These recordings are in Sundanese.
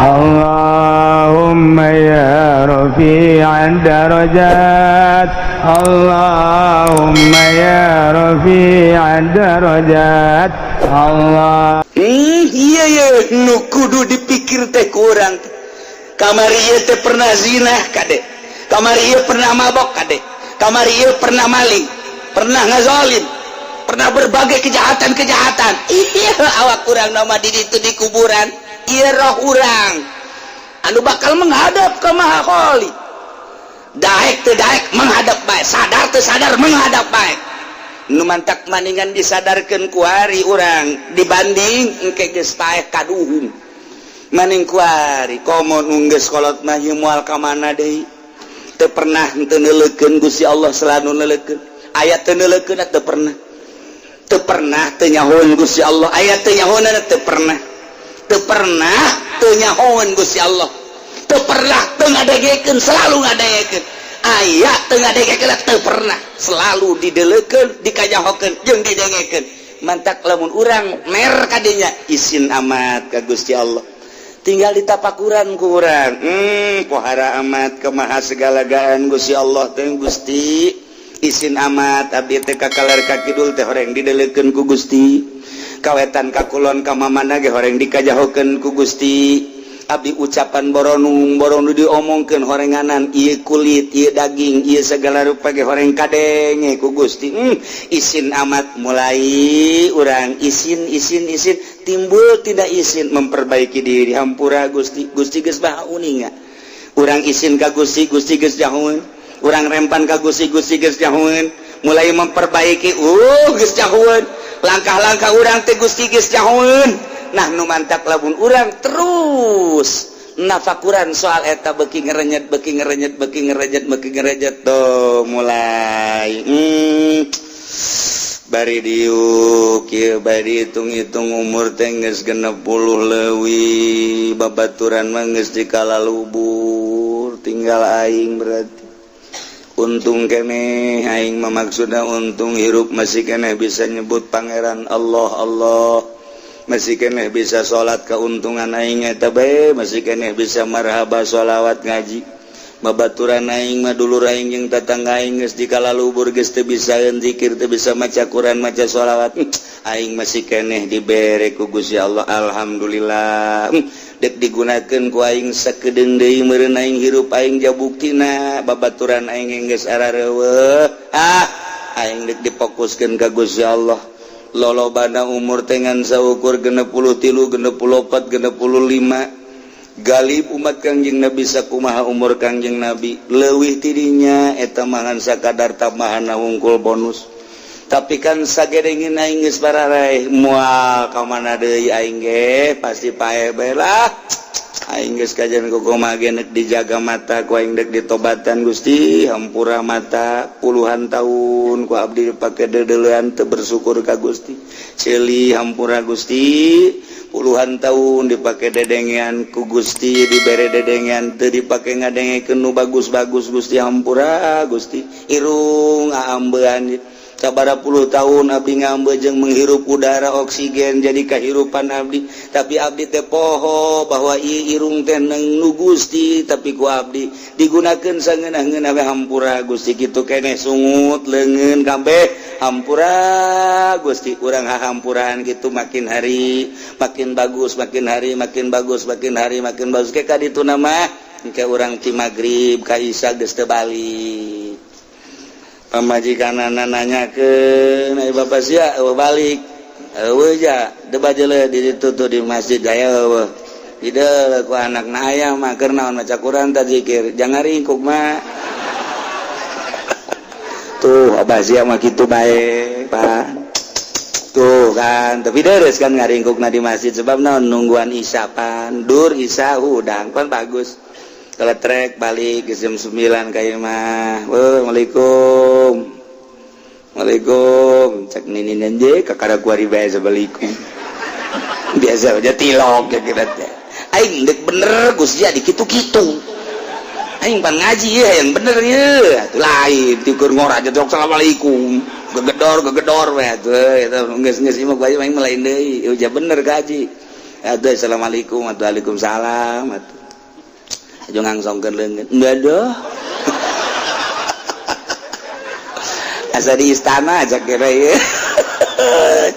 اللهم يا رفيع الدرجات، اللهم يا رفيع الدرجات، الله Iya ya, nu kudu dipikir teh kurang. Kamari ieu teh pernah zina kade, kamari ieu pernah mabok kade, kamari ieu pernah maling, pernah ngazolim, pernah berbagai kejahatan-kejahatan. Iya, awak kurang nama di itu di kuburan. Iya, roh urang anu bakal menghadap ke Maha Khalik. Daek teu daek menghadap bae, sadar teu sadar menghadap bae. Nu mantak maningan disadarkeun kuari urang dibanding engke geus paeh kaduhung. Maning kuari komo nu geus kolot mah ieu moal ka mana deui. Teu pernah teu neuleukeun Gusti Allah, selalu neuleukeun. Aya teu neuleukeun teu pernah. Teu pernah teu nyahoeun Gusti Allah, aya teu nyahoeun teu pernah. Teu pernah teu nyahoeun Gusti Allah. Teu pernah teu ngadengekeun, selalu ngadengekeun. Aya teu ngadengekeun teu pernah, selalu dideleukeun, dikajahokeun jeung didengekeun. Mantak lamun urang mer kadinya isin amat ka Gusti Allah. Tinggal ditapakuran ku urang. Pohara amat kemaha segala-gaan Gusti Allah teh. Gusti, isin amat abdi teh ka kaler ka kidul teh horeng dideleukeun ku Gusti, ka wetan ka kulon ka mamana ge horeng dikajahokeun ku Gusti. Abdi ucapan boronung boronu diomongkeun horenganan, ieu kulit, ieu daging, ieu segala rupa ge horeng kadenge ku Gusti. Isin amat. Mulai urang isin, isin, isin, timbul tidak isin memperbaiki diri. Hampura Gusti. Gusti geus maha uninga. Urang isin ka Gusti, Gusti geus nyahoeun. Urang rempan ka Gusti, Gusti geus nyahoeun. Mulai memperbaiki, geus nyahoeun. Langkah-langkah urang teh Gusti geus nyahoeun. Nah, nu mantak lamun urang terus nafakuran soal eta, beki ngerenyet, beki ngerenyet, beki ngerenyet, beki ngerenyet tuh mulai bari diuk kieu, bari hitung-hitung umur teh geus 60 leuwih, babaturan mah geus dikalalubur, tinggal aing. Berarti untung keneh aing mah, maksudna untung hirup masih keneh bisa nyebut Pangeran Allah, Allah, masih keneh bisa salat. Keuntungan aing eta bae, masih keneh bisa marhaba, sholawat, ngaji. Babaturan aing mah, dulur aing jeung tatangga aing geus dikalalubur, geus teu bisa zikir, teu bisa maca Quran, maca sholawat. Aing masih keneh dibere ku Gusti Allah, alhamdulillah. Dek digunakeun ku aing sakedeung deui meureun aing hirup aing, jabuktina babaturan aing geus arareuweuh. Ah, aing dek difokuskeun ka Gusti Allah. Lolobana umur tengan saukur 63, 64, 65. Galib umat Kangjeng Nabi sakumaha umur Kangjeng Nabi, leuwih tidinya eta mangan sakadar tambahan wungkul, bonus. Tapi kan sagedengin aing geus bararaeh, moal ka mana deui aing ge, pasti paeh bae lah. Aing geus kajian kumaha ge dijaga mata ku aing, dek ditobatan. Gusti, hampura, mata puluhan tahun ku abdi dipake dedelean, teu bersyukur ka Gusti. Ceuli hampura Gusti, puluhan tahun dipake dedengean ku Gusti, dibere dedengean teu dipake ngadengekeun nu bagus-bagus. Gusti, hampura Gusti. Irung aambean, sabara puluh tahun abdi ngambe jeung menghirup udara oksigen jadi kehirupan abdi, tapi abdi teh poho bahwa ieu irung teh neng nu Gusti, tapi ku abdi digunakeun sangeunah-ngeunah we. Hampura Gusti. Kitu keneh sungut leungeun kabeh, hampura Gusti. Urang hahampuraan gitu, makin hari makin bagus, makin hari makin bagus, makin hari makin bagus. Ke ka ditu nama engke urang ti magrib ka isya geus teu balik. Pamajikan nanya ke bapak sia balik eueuh ja debat di ditu tuh di masjid gaya eueuh ku anak na aya mah keur naon, maca Quran ta zikir, jangan ringkuk mah tuh. Abah sia mah kitu bae, Pak, tuh kan. Tapi deres kan ngaringkukna di masjid, sebab naon? Nungguan isya pan dur isya hudang kan bagus. Kalau trek balik ke jam 9 kayak mah. Waalaikum, Waalaikum, cek nini nje kakara gua riba. Assalamualaikum, biasa aja tilok ya kita teh. Aing dek bener Gus ya, dikitu-kitu aing pan ngaji ya yang bener ya. Atuh lain tikur ngora aja dok, assalamualaikum, gegedor gegedor we atuh eta geus geus imah aing mah lain deui. Ya bener gaji. Aduh, assalamualaikum, waalaikumsalam atuh. Aja ngangsongkeun leungeun. Enggak. Asa di istana aja kira ya.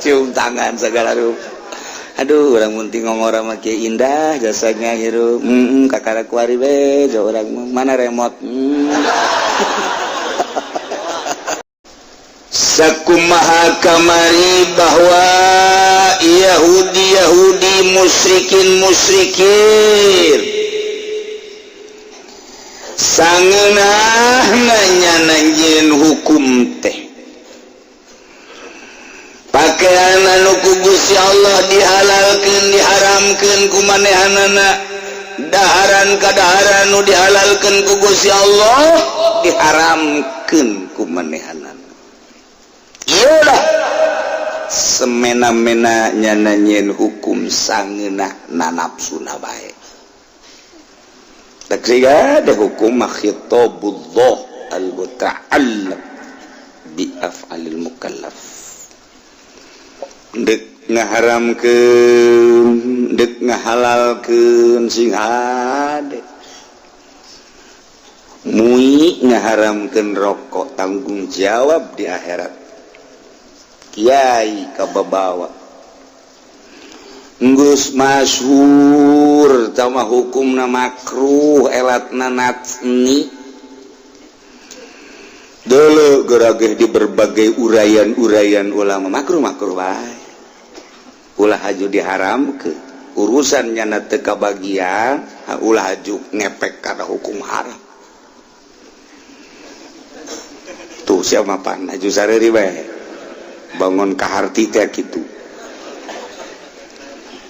Cium tangan segala rupa. Aduh, orang munting ngomong mah kieu indah jasanya hirup. Kakara kuari we, orang mana remote. Sakumaha kamari bahwa Yahudi Yahudi musyrikin musyrikin sangeunah nanya nanjieun hukum teh pakaian anu ku Gusti Allah dihalalkeun diharamkeun ku manehanana, daharan kadaharan nu dihalalkeun ku Gusti Allah diharamkeun ku manehanana. Iyalah semena-mena nyana nyieun hukum sangeunah na nafsuna bae. Tak ada hukum khitabullah al-muta'allaq bi af'alil mukallaf. Dek ngaharamkeun, dek ngahalalkeun sing hade. Mui ngaharamkeun rokok tanggung jawab di akhirat. Kiai kababawa. Nggeus masyhur tama hukumna makruh elatna natni. Dulu gerageh di berbagai uraian-uraian ulama makruh makruh bae. Ulah haju diharamkeun. Urusan nyana teu kabagian, ulah haju ngepek kana hukum haram. Tuh siapa pan haju sareri bae. Bangun kaharti teh kitu.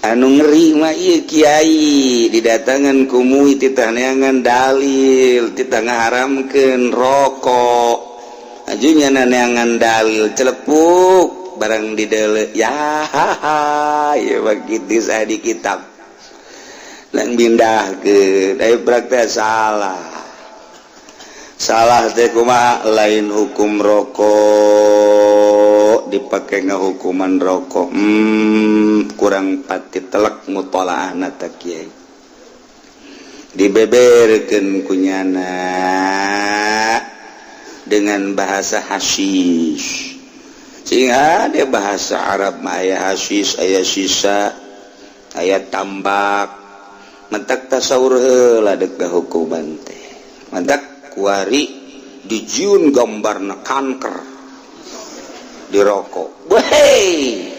Anu ngeri mah ieu kiai didatangan ku mui titah neangan dalil titah ngaharamkeun rokok. Aju nyana neangan dalil celepuk barang dideuleu ya haha ieu mah kitu saya di kitab. Nang bindahkeun aya praktek salah. Salah teh kumaha lain hukum rokok dipakai ngahukuman rokok. Kurang pati telek mutolaahna teh kiai. Dibeberkeun ku nyana dengan bahasa hashish. Sehingga ada bahasa Arab mah aya hashish, aya sisa, aya tambak. Mentak tasawur heula deuk hukuman teh. Mentak kuari dijiun gambarna kanker dirokok. Weh,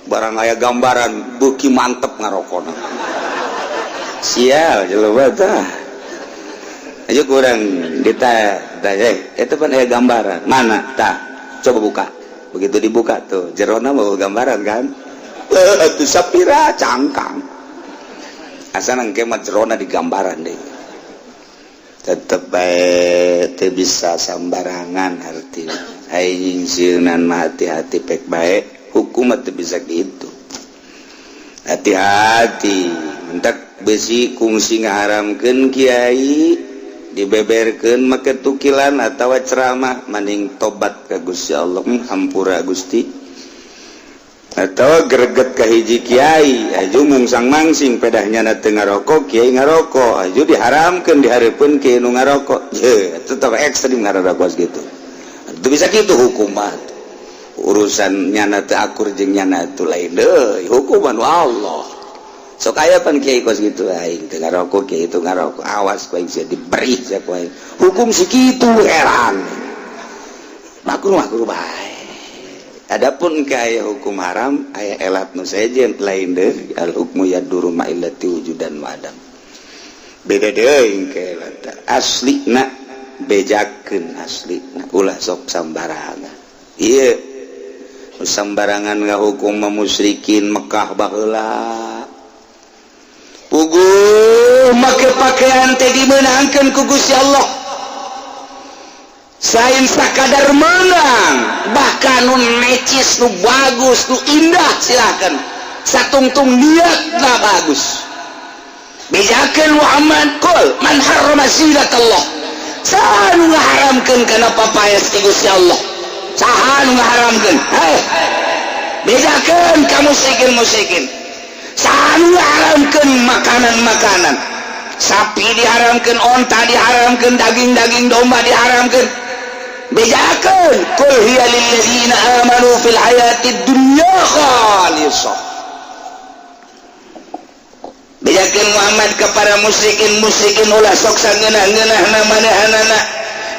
barang aya gambaran beuki mantep ngarokona. Sial jelema tah. Ayo kurang ditanya, itu pan aya gambaran. Mana tah? Coba buka. Begitu dibuka tuh, jerona mau gambaran kan? Tuh sapira cangkang. Asa nangke mah jerona di gambaran deh. Tetep bae teu bisa sambarangan arti. Aing nyingsieunan mah hati-hati pek bae, hukum mah teu bisa gitu. Hati-hati, mentak besi kungsi ngaharamkeun kiai dibeberkeun make tukilan atawa ceramah maning tobat ka Gusti Allah, hampura Gusti. Atau greget ka hiji kiai aju mungsang mangsing pedahnya na teu ngarokok kiai ngarokok aju diharamkeun dihareupeun kiai nu ngarokok. Ye, tetep ekstrim ngarokok gitu. Teu bisa kitu hukum mah. Urusan nyana teu akur jeung nyana teu lain deui, hukuman Allah. Sok aya pan kiai kos gitu aing teu ngarokok kiai teu ngarokok awas ku aing sia diberi sia ku aing. Hukum si kitu heran. Makruh makruh bae. Adapun kaya hukum haram aya elat nu sejen lain deui al hukmu yaduru ma'illati wujudan wa adam. Beda deui ke elat aslina bejakeun aslina ulah sok sambarangan. Ieu sambarangan ngahukum musyrikin Mekah baheula. Puguh make pakaian teh dimeunangkeun ku Gusti Allah. Sain sakadar menang bahkan nu necis nu bagus nu indah silakan satungtung niat lah bagus. Bejakeun Muhammad qul man harrama zinatallah. Saha nu ngaharamkeun kana papaes ti Gusti Allah? Saha nu ngaharamkeun? Hei, bejakeun ka musyrikin musyrikin. Sanu haramkeun makanan-makanan, sapi diharamkeun, onta diharamkeun, daging-daging domba diharamkeun. Bejakeun, qul hiya lilladzina amanu fil hayatid dunya khalisah. Bejakeun Muhammad kepada musyrikin musyrikin, ulah sok sangeunah-ngeunah manehanana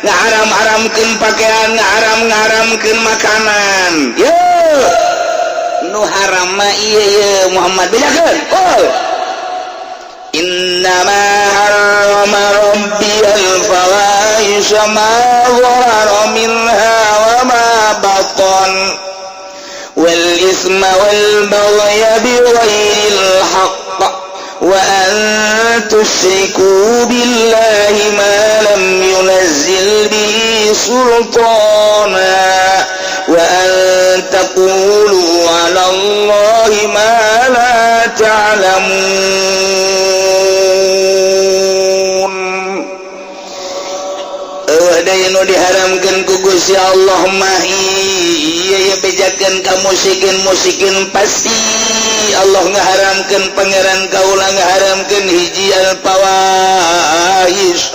ngaharam-haramkeun pakaian, ngaharam-ngaharamkeun makanan. Ye nu haram mah ieu ye. Muhammad, bejakeun, qul innama harrama rabbi al-fawahisha ma dhahara minha wa ma batan wal isma wal baghya bighairil haqq wa an tusyriku billahi ma lam yunazzil bihi sultana wa an taqulu 'ala Allahi ma la ta'lamun. Euweuh nu diharamkeun ku Gusti Allah mah ieu ye. Bejakeun ka musyrikin musyrikin, pasti Allah ngaharamkeun, Pangeran kaula ngaharamkeun hiji al fawahis.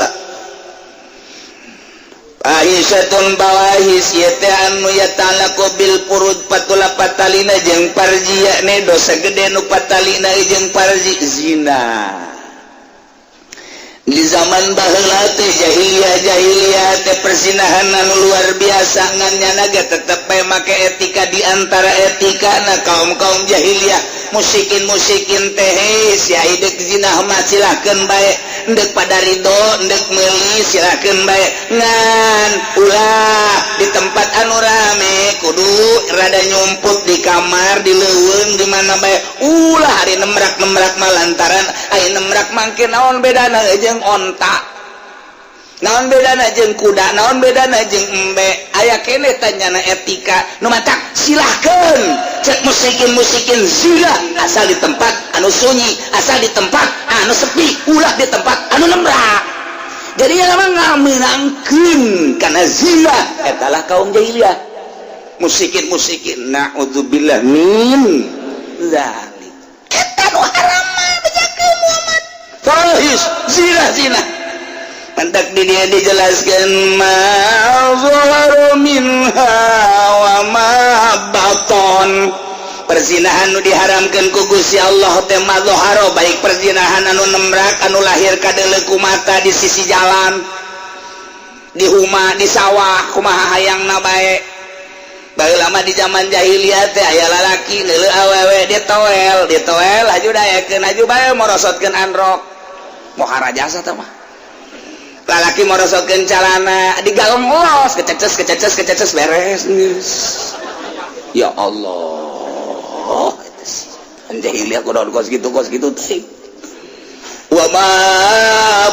Fahisatun fawahis ieu teh anu yata'allaqu bil furuj, patula patalina jeung parji, yakni dosa gede nu patalina jeung parji, zina. Di zaman baheula teh, jahiliyah jahiliyah teh, perzinahan anu luar biasa, ngan nyana ge tetep bae make etika. Di antara etika na kaum kaum jahiliyah, musyrikin musyrikin teh, sia dek zina mah silahkeun bae, endek pada ridho, endek meuli silahkeun bae, ngan ulah di tempat anu rame, kudu rada nyumput di kamar, di leuweung, di mana bae, ulah hari nemrak-nemrak mah, lantaran aya nemrak mangke naon bedana jeung onta, naon bedana jeung kuda, naon bedana jeung embe? Aya keneh tanyana etika nu matak silahkeun cek musyrikin musyrikin zina asal di tempat anu sunyi, asal di tempat anu sepi, ulah di tempat anu nemrak. Jadi yang mah ngamenangkeun karena zina etalah kaum jahiliyah, musyrikin musyrikin, naudzubillah min dzalik. Eta nu haram mah, bejakeun Muhammad, fahis zina zina. Mantak di dia dijelaskan ma zahara minha wa ma baton. Perzinahan nu diharamkeun ku Gusti Allah teh ma zahara, baik perzinahan anu nemrak, anu lahir kadeuleu ku mata di sisi jalan, di huma, di sawah, kumaha hayangna bae. Baheula mah di zaman jahiliyah teh aya lalaki neuleu awewe, ditoel ditoel, laju daekeun, laju bae morosotkeun androk, mohara jasa teh mah. Lalaki morosotkeun calana, digalong los, kececes kececes kececes, beres geus. Ya Allah, jahiliyah kudu kos kitu kos kitu teh. Wa ma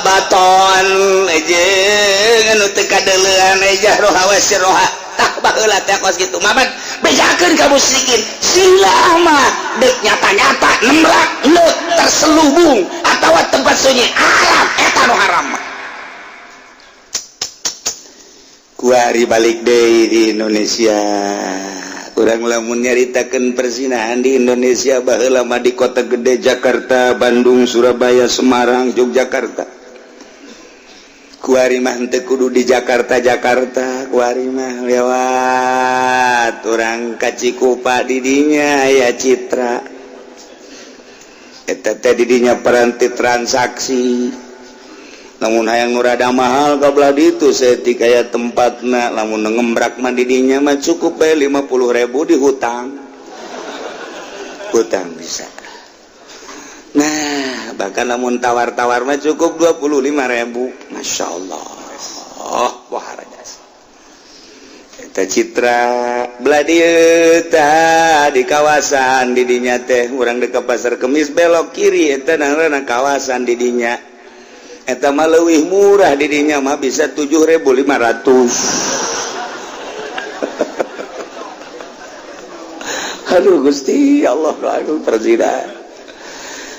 baton jeung anu teu kadeuleuan, jahroha wa sirroha. Tah, baheula teh kos kitu. Mamat, bejakeun ka musyrikin, sila mah deuk nyata-nyata nemrak, deuk terselubung atawa tempat sunyi, haram eta nu haram mah. Kuari balik deui di Indonesia, urang lamun nyaritakeun perzinahan di Indonesia baheula mah di kota gede, Jakarta, Bandung, Surabaya, Semarang, Yogyakarta. Kuari mah henteu kudu di Jakarta Jakarta, kuari mah lewat urang ka Cikupa, didinya aya Citra, eta teh didinya peranti transaksi. Namun hayang nu rada mahal ka belah ditu saeutik aya tempatna. Lamun ngembrak mah didinya mah cukup bae 50.000 dihutang hutang bisa. Nah, bahkan lamun tawar-tawar mah cukup 25.000. Masya Allah, wah, rajas eta Citra. Belah dieu tah di kawasan didinya teh, urang dekat Pasar Kemis belok kiri, eta ngaranna kawasan didinya. Eta mah leuwih murah, didinya mah bisa 7.500. Aduh Gusti Allah, aduh, perzinahan,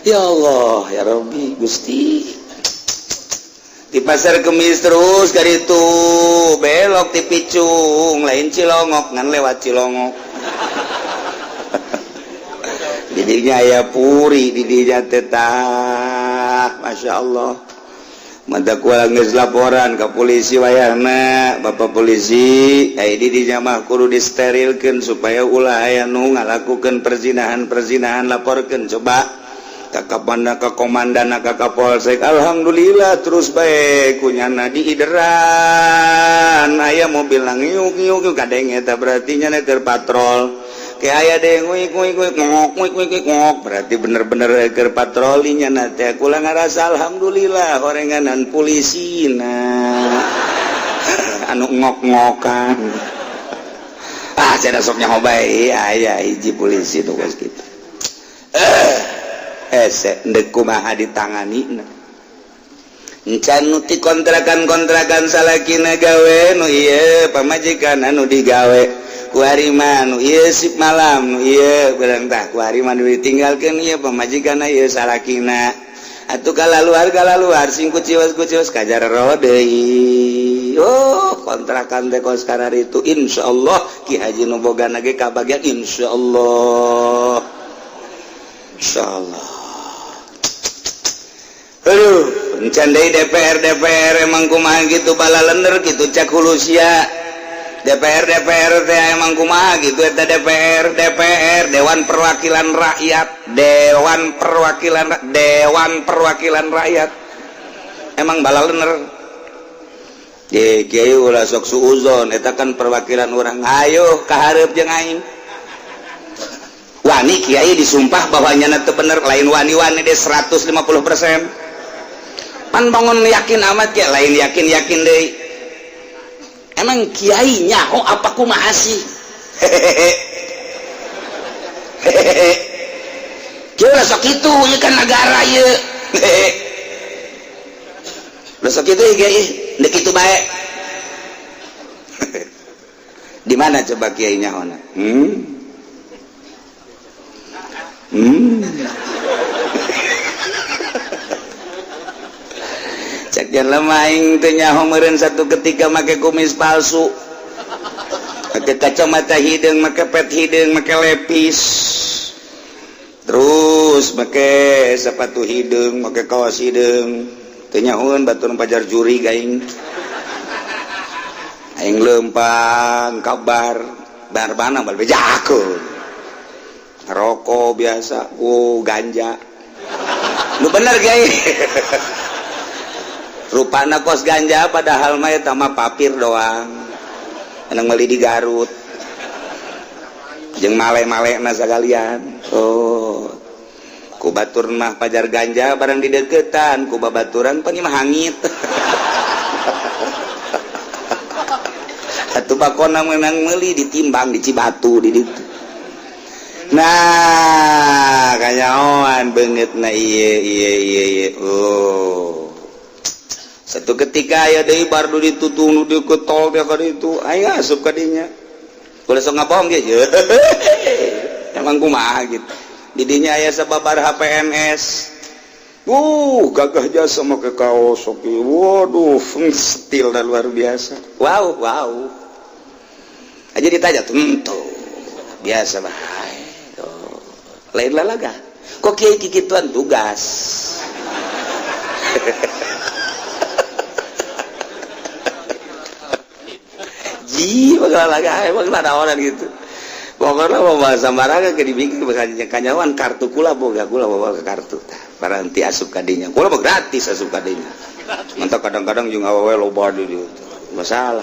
ya Allah, ya Rabbi, Gusti. Di Pasar Kemis terus dari itu belok di Picung, lain Cilongok, ngan lewat Cilongok. Di Didinya aya puri didinya teh tah, Masya Allah. Mata kula geus laporan ke polisi wayahna, Bapak polisi, ai didinya mah kudu disterilkeun supaya ulah aya nu ngalakukeun perzinahan-perzinahan, laporkeun coba ka kapan ka komandan ka Kapolsek. Alhamdulillah, terus bae kunyana diideran, aya mobil ngiuk ngiuk kadeng, eta berarti nyana keur patrol. Kayak aya deh nguik nguik nguik ngok nguik nguik ngok, berarti bener-bener keur patroli nyana teh. Kula ngarasa alhamdulillah horenganan polisi, nah anu ngok-ngokan ah cenah sok nyaho bae, aya hiji polisi nu kos kitu. Eh, ese ndek kumaha ditangani encan nu ti kontrakan-kontrakan, salakina gawe nu ieu, pamajikan anu digawe kuari mah nu ieu sip malam, nu ieu beurang tah kuari mah nu ditinggalkeun ieu pamajikan ieu salakina. Atuh kalaluar kalaluar sing kuciwas kuciwas kajar deui. Oh, kontrakan teh kos itu. Insyaallah Ki Haji nu boga ge kabagian, insyaallah, insyaallah. Aduh, encan deui DPR DPR emang kumaha gitu, balalender gitu, cek hulusia DPR DPR teh emang kumaha gitu eta DPR DPR, Dewan Perwakilan Rakyat, Dewan Perwakilan, Dewan Perwakilan Rakyat emang balalener. Ye kiai, ulah sok suuzon, eta kan perwakilan orang. Ayo kahareup jeung aing, wani kiai disumpah bahwa nyana teu bener? Lain wani-wani deh, 150% pan bangun yakin amat ya, lain yakin yakin deh. Emang kiai nyaho apa kumaha sih? Hehehe hehehe, kieu sok itu ieu kan negara ieu. Hehehe, sok itu kiai, ndek kitu bae. Di mana coba kiai nyahona? Hmm hmm Cek lemah aing teu nyaho meureun. Satu ketika make kumis palsu, make kacamata hideung, make pet hideung, make lepis, terus make sepatu hideung, make kaos hideung, teu nyahoeun batur pajar juri aing. Aing lempang kabar bar bana bal bejakeun rokok biasa. Oh, ganja lu bener kiai, rupana kos ganja, padahal mah eta mah papir doang. Menang meuli di Garut jeung male-male na sakalian. Oh, ku batur mah pajar ganja, barang dideketan ku babaturan pan mah hangit. Atuh bakona menang meuli ditimbang di Cibatu di ditu. Nah, kanyahoan beungeut na ieu ieu ieu ieu. Oh, satu ketika aya deui bardu ditutung nu diketol dia ka ditu, aing asup ka dinya. Ulah sok ngabohong ge. Emang kumaha gitu didinya aya sababaraha PNS, gagah jasa make kaos oke. Waduh, stil dan luar biasa. Wow wow aja ditanya tentu biasa bae. Oh, lain lalaga kok kiai kikituan tugas. Ji lalaga emang orang gitu. Pokoknya mau bahasa sembarangan ke dibikin kanyawan kartu kula boga, kula bawa ke kartu paranti asup kadinya, kula mah gratis asup kadinya. Mantap, kadang-kadang juga awewe loba di dieu masalah.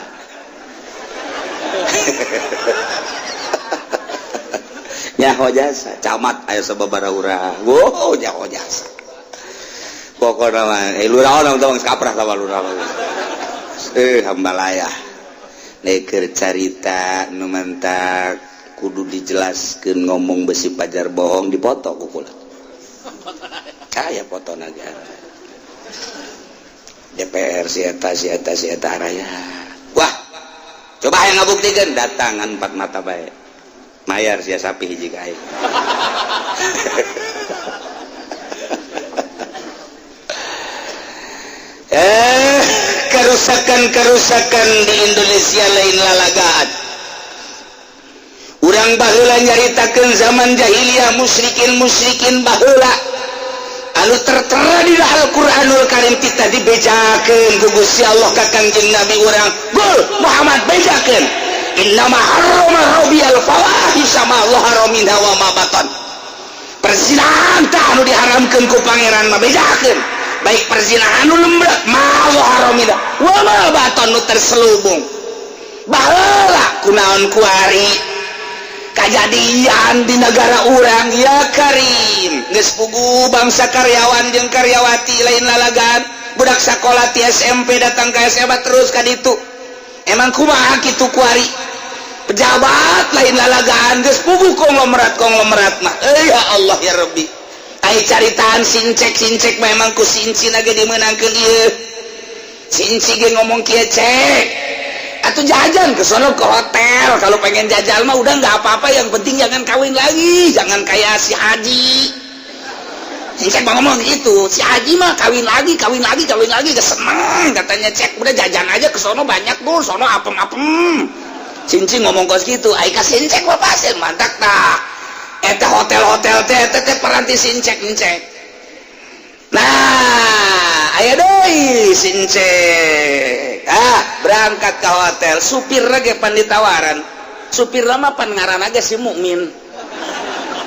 Nyaho jasa camat aya sababaraha urang. Wow, nyaho jasa pokokna mah. Eh, lurah orang tong kaprah sama lurah. Eh, hambalaya neker carita nu mantak kudu dijelaskeun, ngomong besi pajar bohong, dipoto ku kula, aya foto negara DPR si eta si eta si eta raya. Wah, coba yang ngabuktikeun datangan empat mata bae, mayar sia sapi hiji ka aing. Eh, kerusakan-kerusakan di Indonesia lain lalagaan. Urang Urang baheula nyaritakeun zaman jahiliyah, musyrikin musyrikin baheula anu tertera di Al-Qur'anul Karim. Kita dibejakeun ku Gusti Allah ka Kangjeng Nabi urang, "Gul Muhammad, bejakeun, innama harrama rabbiyal fawahisha ma dhahara minha wa ma batan." Perzinahan tah anu diharamkeun ku Pangeran mah, bejakeun, baik perzinahan nu lembrek, ma dhahara minha wa ma batan, nu terselubung. Baheula kunaon kuari kejadian di negara urang ya Karim, geus puguh bangsa karyawan jeung karyawati lain lalagan. Budak sekolah ti SMP datang ke SMA terus ka ditu. Emang kumaha kitu kuari? Pejabat lain lalagaan, geus puguh konglomerat konglomerat mah. Eh, ya Allah ya Rabbi, ai caritaan sincek sincek memang ku sinci ge dimeunangkeun ieu. Sinci ge ngomong kieu, "Cek atau jajan ke sono, ke hotel. Kalau pengen jajan mah udah nggak apa-apa, yang penting jangan kawin lagi, jangan kayak si Haji." Sincek mau ngomong itu, si Haji mah kawin lagi, kawin lagi, kawin lagi, gak seneng katanya. "Cek, udah jajan aja ke sono, banyak tuh sono apem-apem." Sinci ngomong kos gitu, ai ka sincek mah pasti mantap tak eta hotel-hotel teh teh teh peranti sincek sincek. Nah, aya deui sincek, ah, berangkat ke hotel, supir lagi pan ditawaran. Supir lama pan ngaran aja si Mukmin.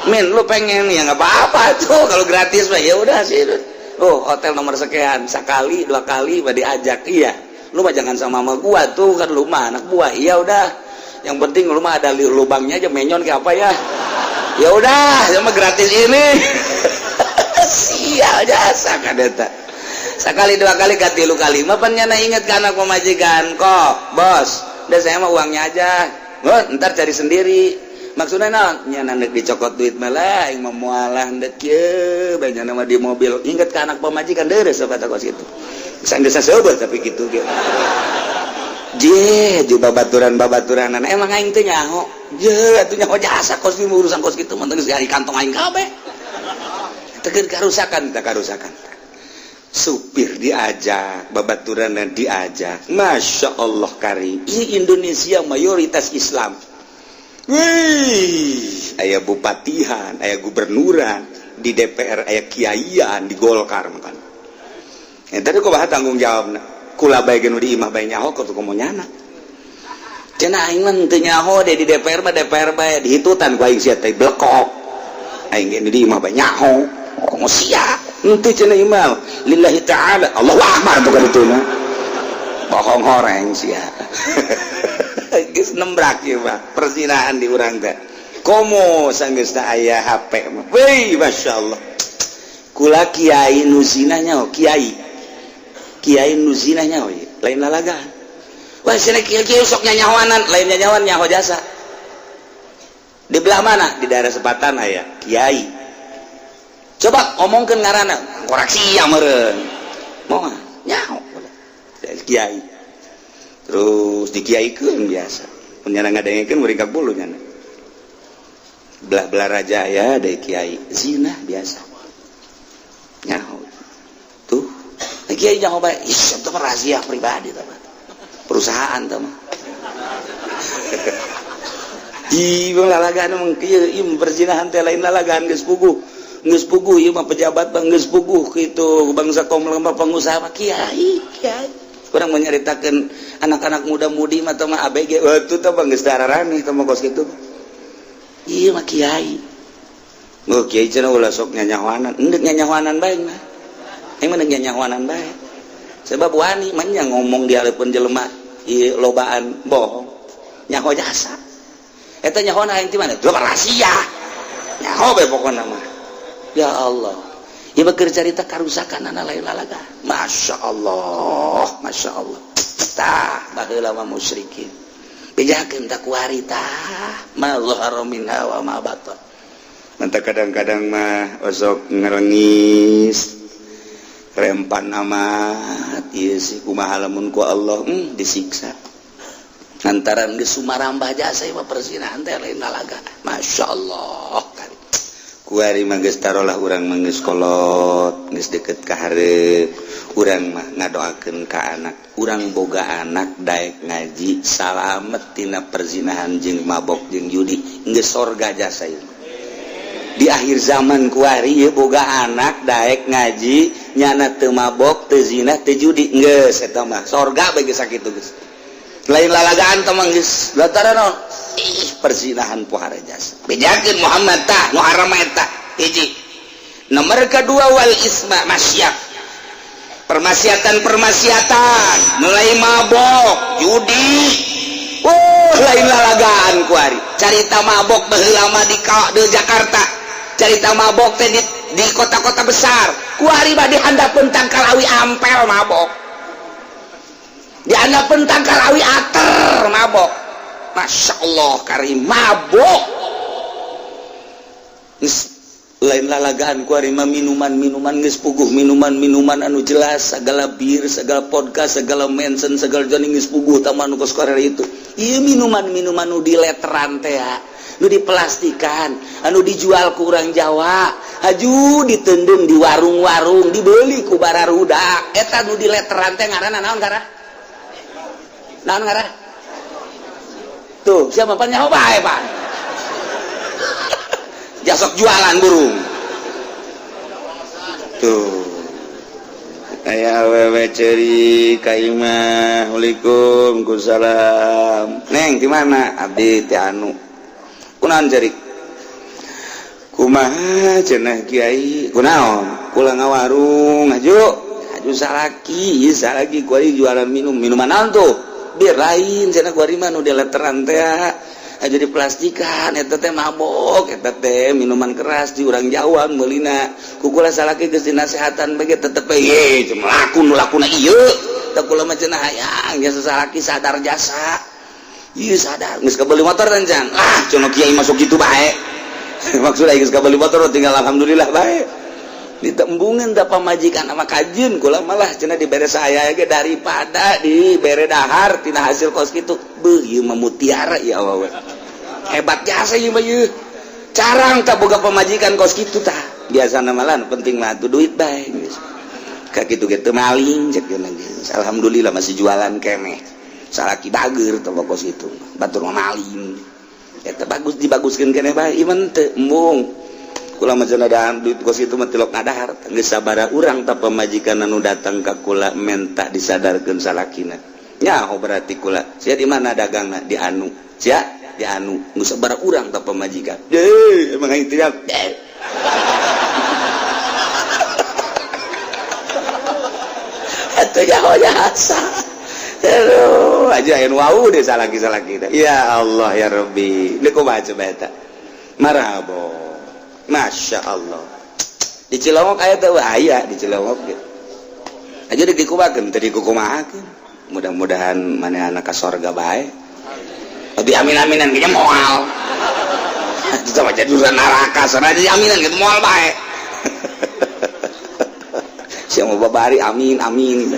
"Min, lu pengen ya nggak apa-apa tuh kalau gratis mah." Ya udah sih. Oh, hotel nomor sekian, sekali dua kali mah diajak. "Iya, lu mah jangan sama mama gua tuh, kan lu mah anak buah." "Iya udah, yang penting lu mah ada lubangnya aja, menyon kayak apa ya." Ya udah, sama gratis ini. Sial jasa kan eta. Sekali dua kali katilu kali mah pan nyana inget ke anak pemajikan. "Kok bos, udah, saya mah uangnya aja. Oh, ntar cari sendiri." Maksudnya naon? Nyana ndek dicokot duit malah aing mah moalah, ndek kieu bae nyana mah di mobil. Inget ke anak pemajikan, deres kata kos gitu. Bisa geus seubeuh tapi kitu ge. Je, ju babaturan babaturanan emang aing teh nyaho. Je, atuh nyaho jasa kos urusan kos kitu mah geus di kantong aing kabeh. Teker karusakan, tak karusakan. Supir diajak, babaturan diajak. Masya Allah karim. Ini Indonesia mayoritas Islam. Wih, aya bupatihan, aya gubernuran, di DPR aya kiaian, di Golkar makan. Ya, tadi kok bahas tanggung jawab. Kula bae nu di imah bae nyaho kok komo nyana. Cenah aing mah teu nyaho deh, di DPR mah DPR bae dihitutan ku aing sia teh blekok. Aing ge di imah bae nyaho. Komo sia? Henteu cenah imah. Lillahi ta'ala. Allahu akbar bukan itu na. Bohong horeng sia. Geus nembrak ieu mah perzinahan di urang teh. Komo sanggeusna aya HP mah. Wih, masyaallah. Kula kiai nu zina nyaho, kiai. Kiai nu zina nyaho lain lalagaan. Wah, sini kiai kiai sok nyanyawanan, lain nyanyawan, nyaho jasa. Di belah mana? Di daerah Sepatan aya kiai. Coba ngomongkeun ngaranna, koreksi ya meureun. Moal nyaho kiai. Terus dikiaikeun biasa. Mun ngadengekeun muringkak bulu nyana. Belah-belah raja ya dari kiai zina biasa. Nyaho. Tuh, kiai nyaho bae. Ih, itu mah rahasia pribadi tuh. Perusahaan tuh mah. Ih, bang lalagaan emang kieu ieu perzinahan teh lain lalagaan, geus puguh. Geus puguh ieu mah pejabat bang, geus puguh kitu bangsa komplek pengusaha mah kiai, kiai. Kurang menyeritakan anak-anak muda-mudi mah mah ABG. Wah, itu tuh bang geus dararane teh mah kos kitu. Ieu mah kiai. Oh, kiai cenah ulah sok nyanyawanan. Endek nyanyawanan bae mah. Emang ndek nyanyawanan bae. Sebab wani mah ngomong di hareupeun jelema ieu lobaan bohong. Nyaho jasa. Eta nyaho aing ti mana? Itu rahasia. Nyaho bae pokona mah. Ya Allah. Ieu mah keur carita karusakan anak lain lalaga. Masya Allah, Masya Allah. Tah, baheula mah musyrikin. Bejakeun tak kuari tah. Ma zahara minha wa ma batan. Mantap, kadang-kadang mah osok ngerengis rempan amat ieu sih, kumaha lamun ku Allah disiksa lantaran geus sumarambah jasa mah perzinahan teh lain lalaga. Masya Allah kali kuari mah geus tarolah urang mah geus kolot, geus deket ka hareup. Urang mah ngadoakeun ka anak urang, boga anak daek ngaji, salamet tina perzinahan jeung mabok jeung judi, geus sorga jasa ieu di akhir zaman kuari. Ieu boga anak daek ngaji, nyana teu mabok, teu zina, teu judi, geus eta mah sorga bagi sakitu. Geus lain lalagaan teh mah, geus lantaran naon? Ih, perzinahan pohara jasa. Bejakeun Muhammad tah nu haram eta hiji. Nomor kedua, wal isma, maksiat, permaksiatan-permaksiatan, mulai mabok, judi. Oh, lain lalagaan kuari carita mabok. Baheula mah di Jakarta carita mabok teh di kota-kota besar. Kuari mah di handapeun tangkal awi ampel mabok, di handapeun tangkal awi ater mabok. Masya Allah, karim mabok. Geus lain lalagaan kuari mah. Minuman-minuman geus puguh, minuman-minuman anu jelas, segala bir, segala vodka, segala Mansion, segala joning, geus puguh tah nu kos itu. Ieu minuman-minuman nu di letteran teh, nu diplastikan, anu dijual ku urang Jawa, haju ditendeng di warung-warung, dibeli ku bararudak, eta nu di letteran teh ngaranna naon? Ngaran naon? Ngaran tuh siapa nyaho bae, Pak? Jasok jualan burung tuh. Aya awewe ceri ka imah. "Assalamualaikum." "Salam, Neng, di mana?" "Abdi ti anu." "Kunaon cerik?" "Kumaha cenah, Kiai?" "Kunaon?" "Kula ngawarung, aju aju salaki ieu, salaki kuari jualan minum." "Minuman naon tuh?" "Bir." "Lain cenah, kuari mah nu di letteran teh aja, di plastikan, eta teh mabok, eta teh minuman keras di urang Jawa meulina." Ku kula salaki geus dinasehatan bae tetep ye laku nu lakuna ieu teh. Kula mah cenah hayang jasa salaki sadar jasa. Ieu sadar geus kabeli motor can? "Ah," cenah, "kiai masuk kitu bae." Maksudna geus kabeli motor, tinggal alhamdulillah bae ditembungan da pamajikan sama kajun. Kula malah cenah dibere saya ge daripada dibere dahar tina hasil kos kitu. Beuh, ieu mah mutiara ya awewe, hebat jasa ieu mah. Ieu carang tak boga pamajikan kos kitu tah. Biasana malah penting mah tuh duit bae geus ka kitu ge teu maling cek geus. Alhamdulillah masih jualan keneh, salaki bager teh kos kitu, batur mah maling. Eta bagus, dibaguskeun keneh bae. Ieu mah teu embung. Kula mah cenah duit kos itu mah tilok ngadahar. Geus sabaraha urang tah pamajikan anu datang ka kula menta disadarkeun salakina? Nyaho berarti kula. "Sia di mana dagangna?" "Di anu." "Sia di anu." Geus sabaraha urang tah pamajikan? Deh, emang aing teriak deh. Atuh nyaho jasa. Aduh, aja aya nu wau deh salaki-salaki. Ya Allah ya Rabbi. Ini kumaha coba eta? Marhaba. Masya Allah. Di Cilongok aya teh? Aya di Cilongok gitu. Aja di dikumakeun teu dikukumahakeun. Mudah-mudahan manehna ka sorga bae. Tapi amin-aminan kayaknya moal. Itu sama jadi urusan neraka, sana aja aminan gitu moal bae. Siapa mau babari amin amin.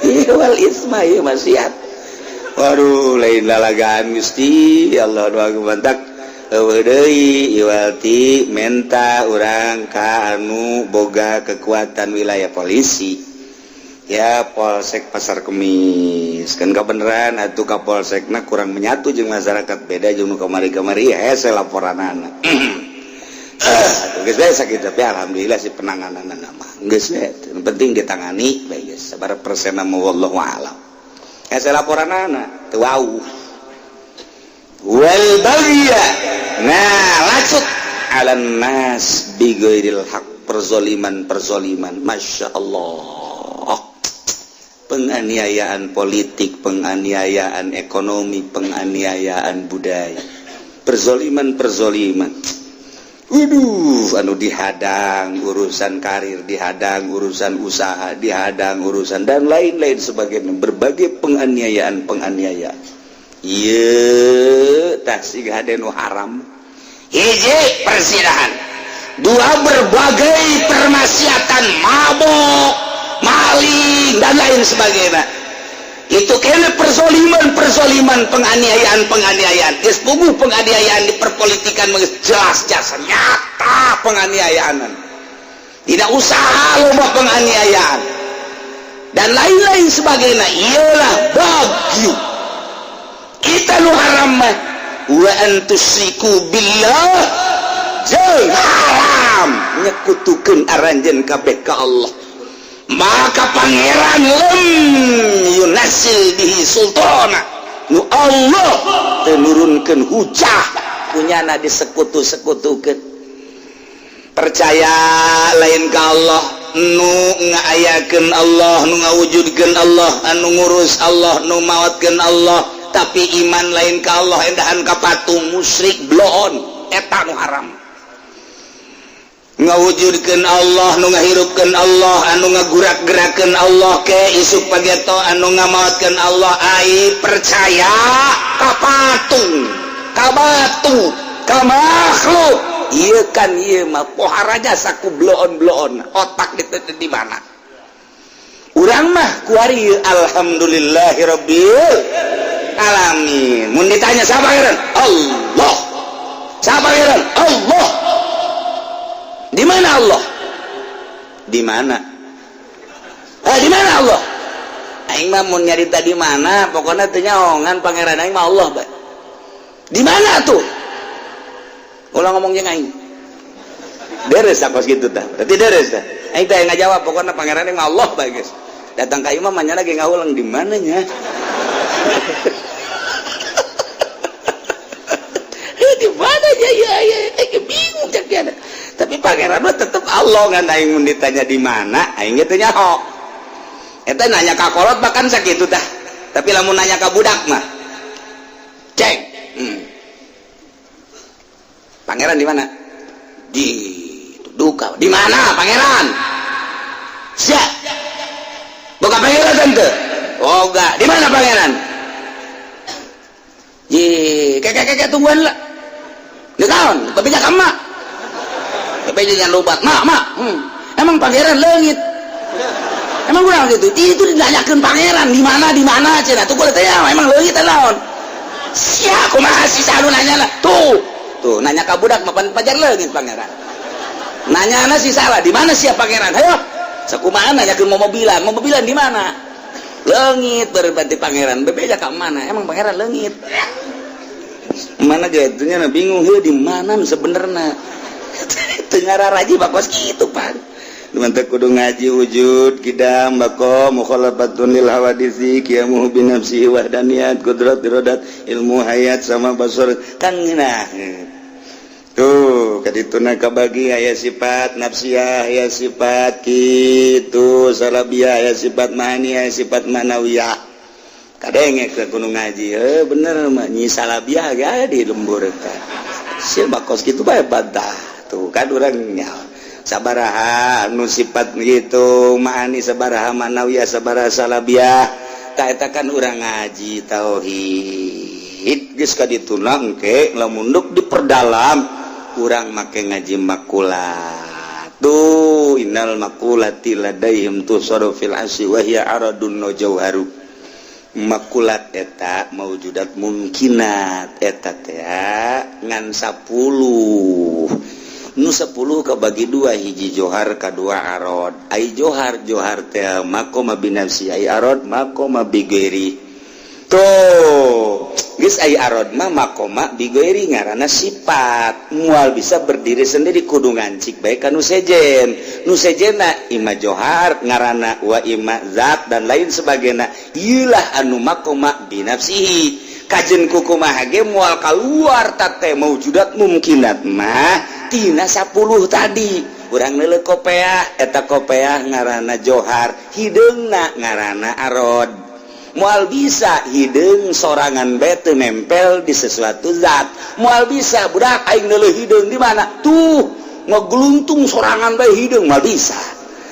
Iya, wal isma, ieu maksiat. Waduh, lain lalagaan Gusti Allah doa bantak. Eueuh deui iwalti menta urang ka anu boga kekuatan wilayah polisi ya, Polsek Pasar Kemis kan. Kebenaran atuh ka Polsekna kurang menyatu jeung masyarakat, beda jeung nu kamari-kamari. Hese laporanana. Geus bae sakitu, tapi alhamdulillah si penanganan mah geus we, penting ditangani bae geus sabaraha persen mah wallahu a'lam. Hese laporanana teu wau. Wal bagya, nah lacut, ala nas bi ghairil haq, perzoliman perzoliman. Masya Allah, penganiayaan politik, penganiayaan ekonomi, penganiayaan budaya, perzoliman perzoliman. Waduh, anu dihadang urusan karir, dihadang urusan usaha, dihadang urusan dan lain-lain sebagainya, berbagai penganiayaan penganiayaan. Ieu tah siga nu haram. Hiji perzinahan, dua berbagai permaksiatan, mabok, maling, dan lain sebagainya. Itu kene persoliman persoliman, penganiayaan penganiayaan. Geus puguh penganiayaan di perpolitikan mah jelas jasa nyata penganiayaan, tidak usaha loba penganiayaan dan lain-lain sebagainya. Iyalah bagyu kita nu haram mah. Wa an tusyriku billah, jeung haram nyekutukeun aranjeun kabeh ka Allah, maka Pangeran lam yunazzil bihi sultana, nu Allah teu nurunkeun hujah punyana disekutu-sekutukeun. Percaya lain ka Allah, nu ngaayakeun Allah, nu ngawujudkeun Allah, anu ngurus Allah, nu maotkeun Allah, tapi iman lain ka Allah, endahan ka patung, musyrik bloon. Eta nu haram. Ngawujudkeun Allah, nu ngahirupkeun Allah, anu ngagurak-gerakeun Allah ke isuk pageto, anu ngamaotkeun Allah, ai percaya ka patung, ka batu, ka makhluk. Ieu kan ieu mah pohara saku bloon-bloon otak di mana. Urang mah kuari alhamdulillahirabbil alamin. Mun ditanya siapa Pangeran? Allah. Siapa Pangeran? Allah. Di mana Allah? Di mana? Ah, di mana Allah? Aing mah mun nyarita di mana, pokoknya teu nyaongan Pangeran aing mah Allah bae. Di mana tuh? Ulah ngomong jeung aing. Deres tak kos kitu tah. Berarti deres tah. Aing teh ngajawab, pokoknya Pangeran aing mah Allah bae geus. Datang ka imah mah lagi ngawulang di mananya. Di mana ya ya ya eh, bingung cek dia. Tapi Pangeran mah tetep Allah, ngan aing mun ditanya di mana aing ge teu nyaho. Eta nanya ka kolot bahkan sakitu tah. Tapi lamun nanya ka budak mah cek, Pangeran di mana? Di duka. Di mana Pangeran? Siap. Boga pangeran tante? Oh enggak. Di mana Pangeran? Ji, keke keke tungguan lah. Di tahun, tapi jangan mak. Tapi jangan lupa, mak mak. Emang Pangeran leungit? Emang kurang gitu. Itu ditanyakan Pangeran di mana, di mana cenah. Tuh gua tanya, emang leungit naon? Sia kumaha sih sanu nanya lah. Tuh. Tuh nanya ka budak mapan pajar leungit Pangeran. Nanya sih salah, di mana siapa Pangeran? Ayo. Sakumaha nanyakeun mobilan, mobilan di mana? Leungit berarti Pangeran. Bebeja ka mana? Emang Pangeran leungit? Mana gitunya nah bingung heuh di mana sebenarnya. Teu ngararaji bakos kitu pan. Mantap kudu ngaji wujud kidam bako mukhalafatun lil hawadisi qiyamuhu bi nafsihi wahdaniyat qudrat iradat ilmu hayat sama basar kan. Nah tuh kadituna kabagi, aya sifat nafsiyah, aya sifat kitu salabiyah, aya sifat mani, aya sifat manawiyah. Kadenge ke kudu ngaji, eh bener mah nyi salabiah ge aya di lembur eta sia bakos kitu bae bantah. Tuh kan urang nya sabaraha nu sifat gitu maani, sabaraha manawiyah, sabaraha salabiah. Tak eta kan urang ngaji tauhid geus ka dituna engke lamun duk diperdalam urang make ngaji makulat. Tuh innal makulati ladaihim tusaru fil asy wa hiya aradun no jauharu. Makulat eta maujudat mungkinat eta teh ngan 10, nu 10 kebagi dua, hiji johar, kedua arod. Ai johar, johar teh maqama binafsi, ai arod maqama bighairi. Tuh geus ai arod mah maqama bighairi, ngaranna sifat, moal bisa berdiri sendiri, kudu ngancik bae ka nu sejen. Nu sejenna ima johar ngaranna wa ima zat dan lain sebagainya. Ieulah anu maqama binafsihi. Kajen kukumaha ge moal kaluar tate maujudat mungkinat mah tina 10 tadi. Urang neuleuh kopeah, eta kopeah ngaranna johar, hideungna ngaranna arod. Moal bisa hideung sorangan bae teu nempel di sesuatu zat, moal bisa. Budak aing neuleuh hideung di mana tuh, ngegeluntung sorangan bae hideung, moal bisa.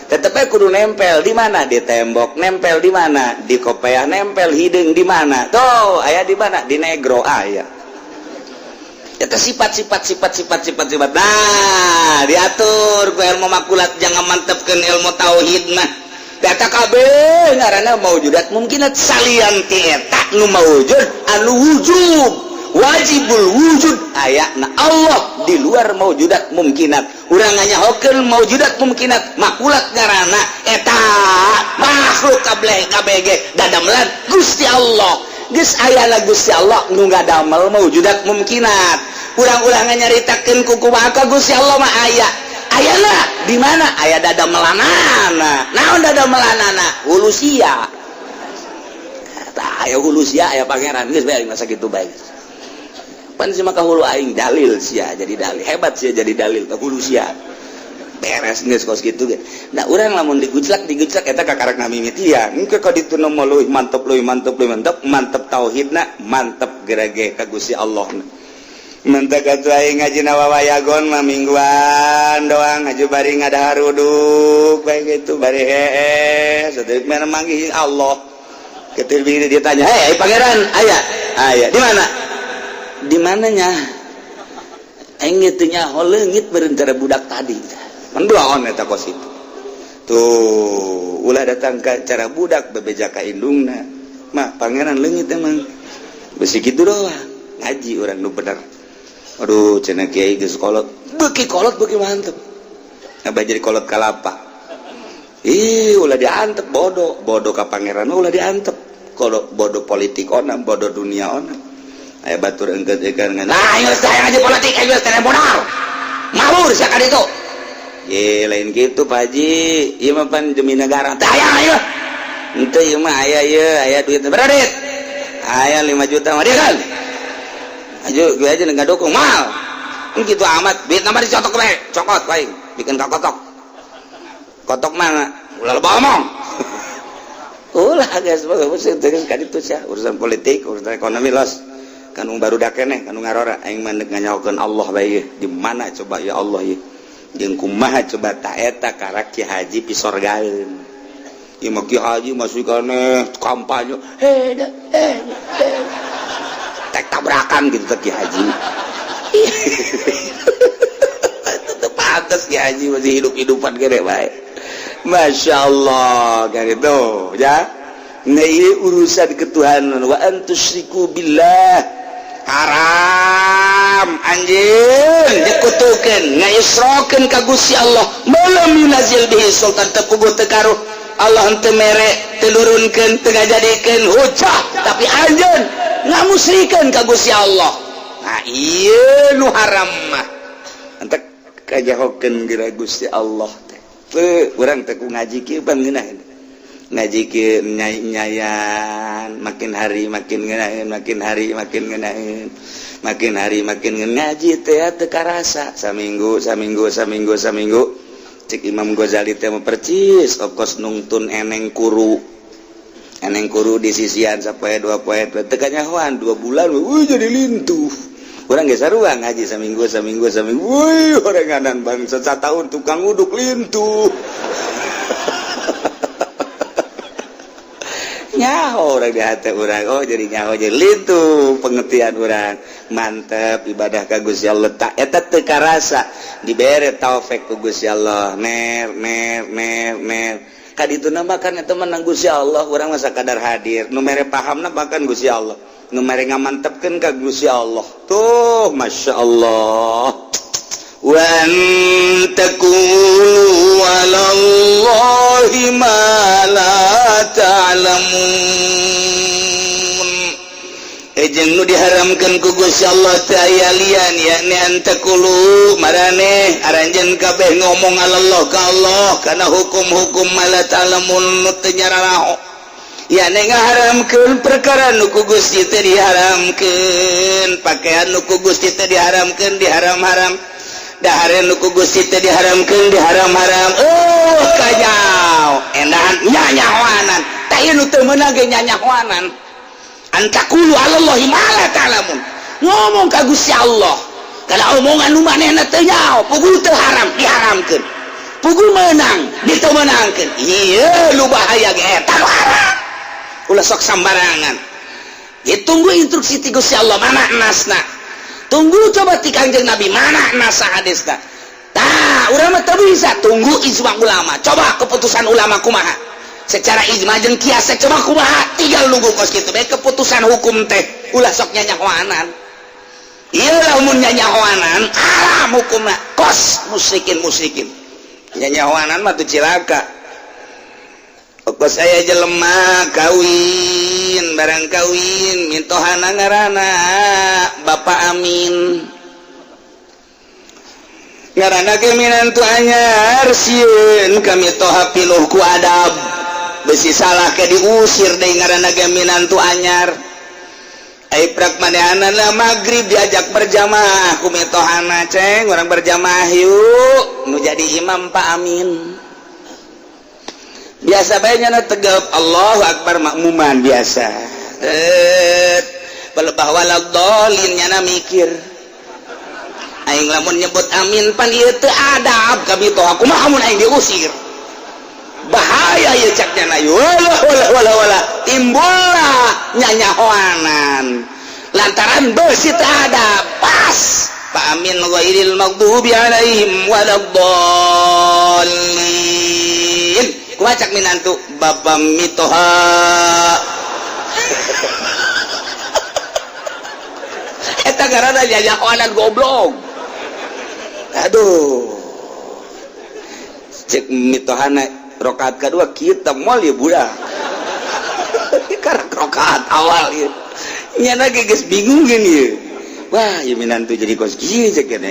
Tetep aja kudu nempel di mana, di tembok nempel, di mana, di kopeah nempel. Hideung di mana tuh, aya di mana, di negro aya. Itu sifat sifat sifat sifat sifat sifat. Nah diatur ku ilmu makulat, jangan mantepkan ilmu tauhid mah. Data kabeh ngaranna maujudat mungkinat. Salian ti eta nu maujud anu wujub, wajibul wujud, aya na Allah di luar maujudat mungkinat. Urang nganyahokeun maujudat mungkinat makulat ngaranna eta makhluk kabeh KBG dadamelan Gusti Allah. Geus aya Gusti Allah nu ngadamel maujudat mungkinat. Urang-urang nyaritakeun ku kumaha ka Gusti Allah mah aya. Ayana di mana? Aya dadamelanana. Naon dadamelanana? Hulusia. Tah, aya hulusia, aya pangeran, geus bae masa kitu bae. Pan si maka hulu aing dalil sia jadi dalil. Hebat sia jadi dalil ka hulusia. Beres geus kos kitu ge. Nah, urang lamun digujlak digujlak eta kakarak mimitian. Engke ka ditu mah leuwih mantep, leuwih mantep, leuwih mantep, mantep tauhidna, mantep gerege ka Gusti Allah. Mentek atuh aing ngaji wawayagon mah mingguan doang, ngaji bari ngadaruduk bae gitu, bari heeh sadeuk mana manggih Allah. Ketir dia tanya, "Hei pangeran, aya?" "Aya." "Di mana?" "Di mananya?" Aing teu nyaho, leungit beureun cara budak tadi. Mendoaon eta kos itu. Tuh, ulah datang ke cara budak bebeja ka indungna. Mah pangeran leungit emang. Besi kitu doang. Ngaji urang nu bener. Aduh, cenah kiai geus kolot. Beuki kolot beuki mantep. Abah jadi kolot kalapa. Ih, ulah diantep bodoh, bodoh ka pangeran ulah diantep. Kalau bodoh politik ona, bodoh dunia ona. Aya batur engkeut ikan. Nah, ayo saya ngaji politik, ayo saya modal. Ngawur sia ka ditu. Ye, lain gitu Pak Haji. Ieu mah pan demi negara. Tah aya ayo. Henteu ieu mah aya ieu, aya duit. Berapa duit? Aya 5 juta mah dia kan. Ayo gue aja nggak dukung mal. Gitu amat, duit nama dicotok bae, cokot bae, bikin ka kotok. Kotok mana? Ulah loba omong. Ulah guys, terus kan itu sih urusan politik, urusan ekonomi los. Kan baru dak keneh, kan ngarora aing mah deuk nganyahokeun Allah bae di mana coba ya Allah ya. Jeung kumaha coba ta eta karak Ki Haji pisorgaeun. Ieu mah Ki Haji masih keneh kampanye. Heh, eh, eh. Tek tabrakan gitu teh Ki Haji. Itu pantas Ki Haji masih hidup-hidupan gede bae. Masya Allah kan itu ya. Nah, ini urusan ketuhanan wa an tusyriku billah haram anjing nyekutukeun ngaisrokeun ka Gusti Allah malam yunazil bihi sultan, teu puguh teu karuh Allah henteu mere, teu nurunkeun, teu ngajadikeun hujah, tapi anjeun ngamusrikeun ka Gusti Allah. Nah, ieu nu haram mah entek kajahokeun geura Gusti Allah teh. Teu urang teh ku ngaji kieu pan ngeunah ngaji kieu nyayan, makin hari makin ngeunaheun, makin hari makin ngeunaheun, makin hari makin ngaji teh teu karasa saminggu, saminggu, saminggu, saminggu. Cek Imam Ghazali teh mah percis okos nungtun eneng kuru, eneng kuru di sisian sapoe dua poe teu kanyahoan, 2 bulan wih jadi lintuh. Urang geus sarua ngaji saminggu, saminggu, saminggu, wih orenganan bangsa satahun tukang uduk lintuh. Nyaho orang di hati orang, oh jadi nyaho, jadi lintuh pengertian orang, mantep ibadah ka Gusti Allah. Tak eta teu karasa dibere taufik ku Gusti Allah, ner ner ner ner ka ditu nama kan eta menang Gusti Allah. Urang mah sakadar hadir, nu mere pahamna bahkan Gusti Allah, nu mere ngamantepkeun ka Gusti Allah. Tuh, Masya Allah. Wa an taqulu 'ala Allahi ma la ta'lamun. Ejeng nu diharamkan ku Gusti Allah teh aya lian, yakni an taqulu maraneh aranjeun kabeh ngomong Allah ka Allah kana hukum-hukum ma la ta'lamun nu teu nyararaho, yakni ngaharamkeun perkara nu ku Gusti teh diharamkeun, pakaian nu ku Gusti teh diharamkeun, diharam-haram, dahar nu ku Gusti teh diharamkeun, diharam-haram. Oh, kanyao endahan nyanyahoanan tah ieu nu teu meunang ge nyanyahoanan. An taqulu 'alallahi ma la ta'lamun, ngomong ka Gusti Allah kana omongan nu manehna teu nyaho. Puguh teu haram diharamkeun, puguh meunang diteu meunangkeun, ieu nu bahaya ge eta nu haram. Ulah sok sambarangan. Ditunggu instruksi ti Gusti Allah mana nasna, tunggu coba ti Kangjeng Nabi mana nasa hadisna. Tah, urang mah teu bisa tunggu ijma ulama, coba keputusan ulama kumaha. Secara ijma jeung kias coba kumaha, tinggal nunggu kos kitu bae keputusan hukum teh. Ulah sok nyanyahoanan. Ieu lamun nyanyahoanan haram hukumna, kos musyrikin musyrikin. Nyanyahoanan mah tuh cilaka. Kos aya jelema kawin, barang kawin mintohana ngaranna Bapak Amin. Ngaranna ge minantu anyar, sieun ka mitoha piluh ku adab. Besi salah ke diusir deui, ngaranna ge minantu anyar. Ai prak manehanana maghrib diajak berjamaah ku mitohana, "Ceng, urang berjamaah yuk." Nu jadi imam Pak Amin. Biasa bae nya tegap, Allahu Akbar, makmuman biasa. Eh, balebah waladhdallin, nyana mikir, "Aing lamun nyebut amin pan ieu teu adab ka mitoha, kumaha mun aing diusir? Bahaya ieu," cak nyana. Wala wala wala wala, timbullah nyanyahoanan lantaran beusi teu adab. Pas Pak Amin ghairil maghdubi alaihim waladdallin, kumaha cak minantu? Bapa mitoha. Eta ngaranna nyanyahoanan goblok. Aduh, cek mitohana rokaat kedua kita moal ya budak karena rokaat awal ya nyana ge geus bingung gini ya. Wah, ya minantu jadi kos kieu, cek nya.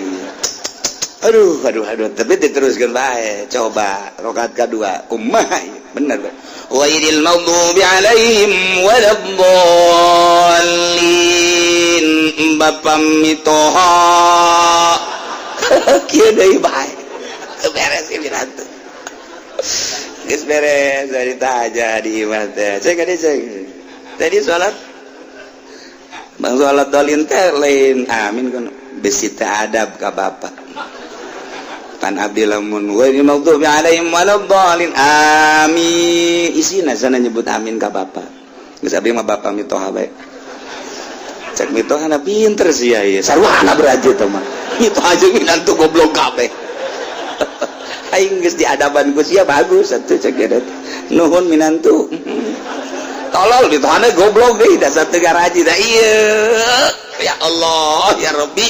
Aduh, aduh, aduh, tapi diteruskan bae. Coba rokaat kedua kumaha ya? Bener ghairil maghdubi alaihim waladdallin, bapa mitoha kieu deui bae. Beres sih minantu, geus beres dari aja di imah teh. Cek tadi, cek tadi sholat bang, sholat dolin teh lain amin kan besi teh adab ka bapak. Pan abdi lamun ghairil maghdubi alaihim waladdallin amin, isina sana nyebut amin ka bapak. Geus, abdi mah bapak mitoha bae. Cek mitoha na, "Pinter sih ya." Ieu sarwana berarti teh mah mitoha jeung minantu goblok kabeh. "Aing geus diadaban ku sia, bagus atuh," cek dia. "Nuhun, minantu tolol." Ditahannya goblok deh, dasar teu garaji dah ieu. Ya Allah, ya Rabbi,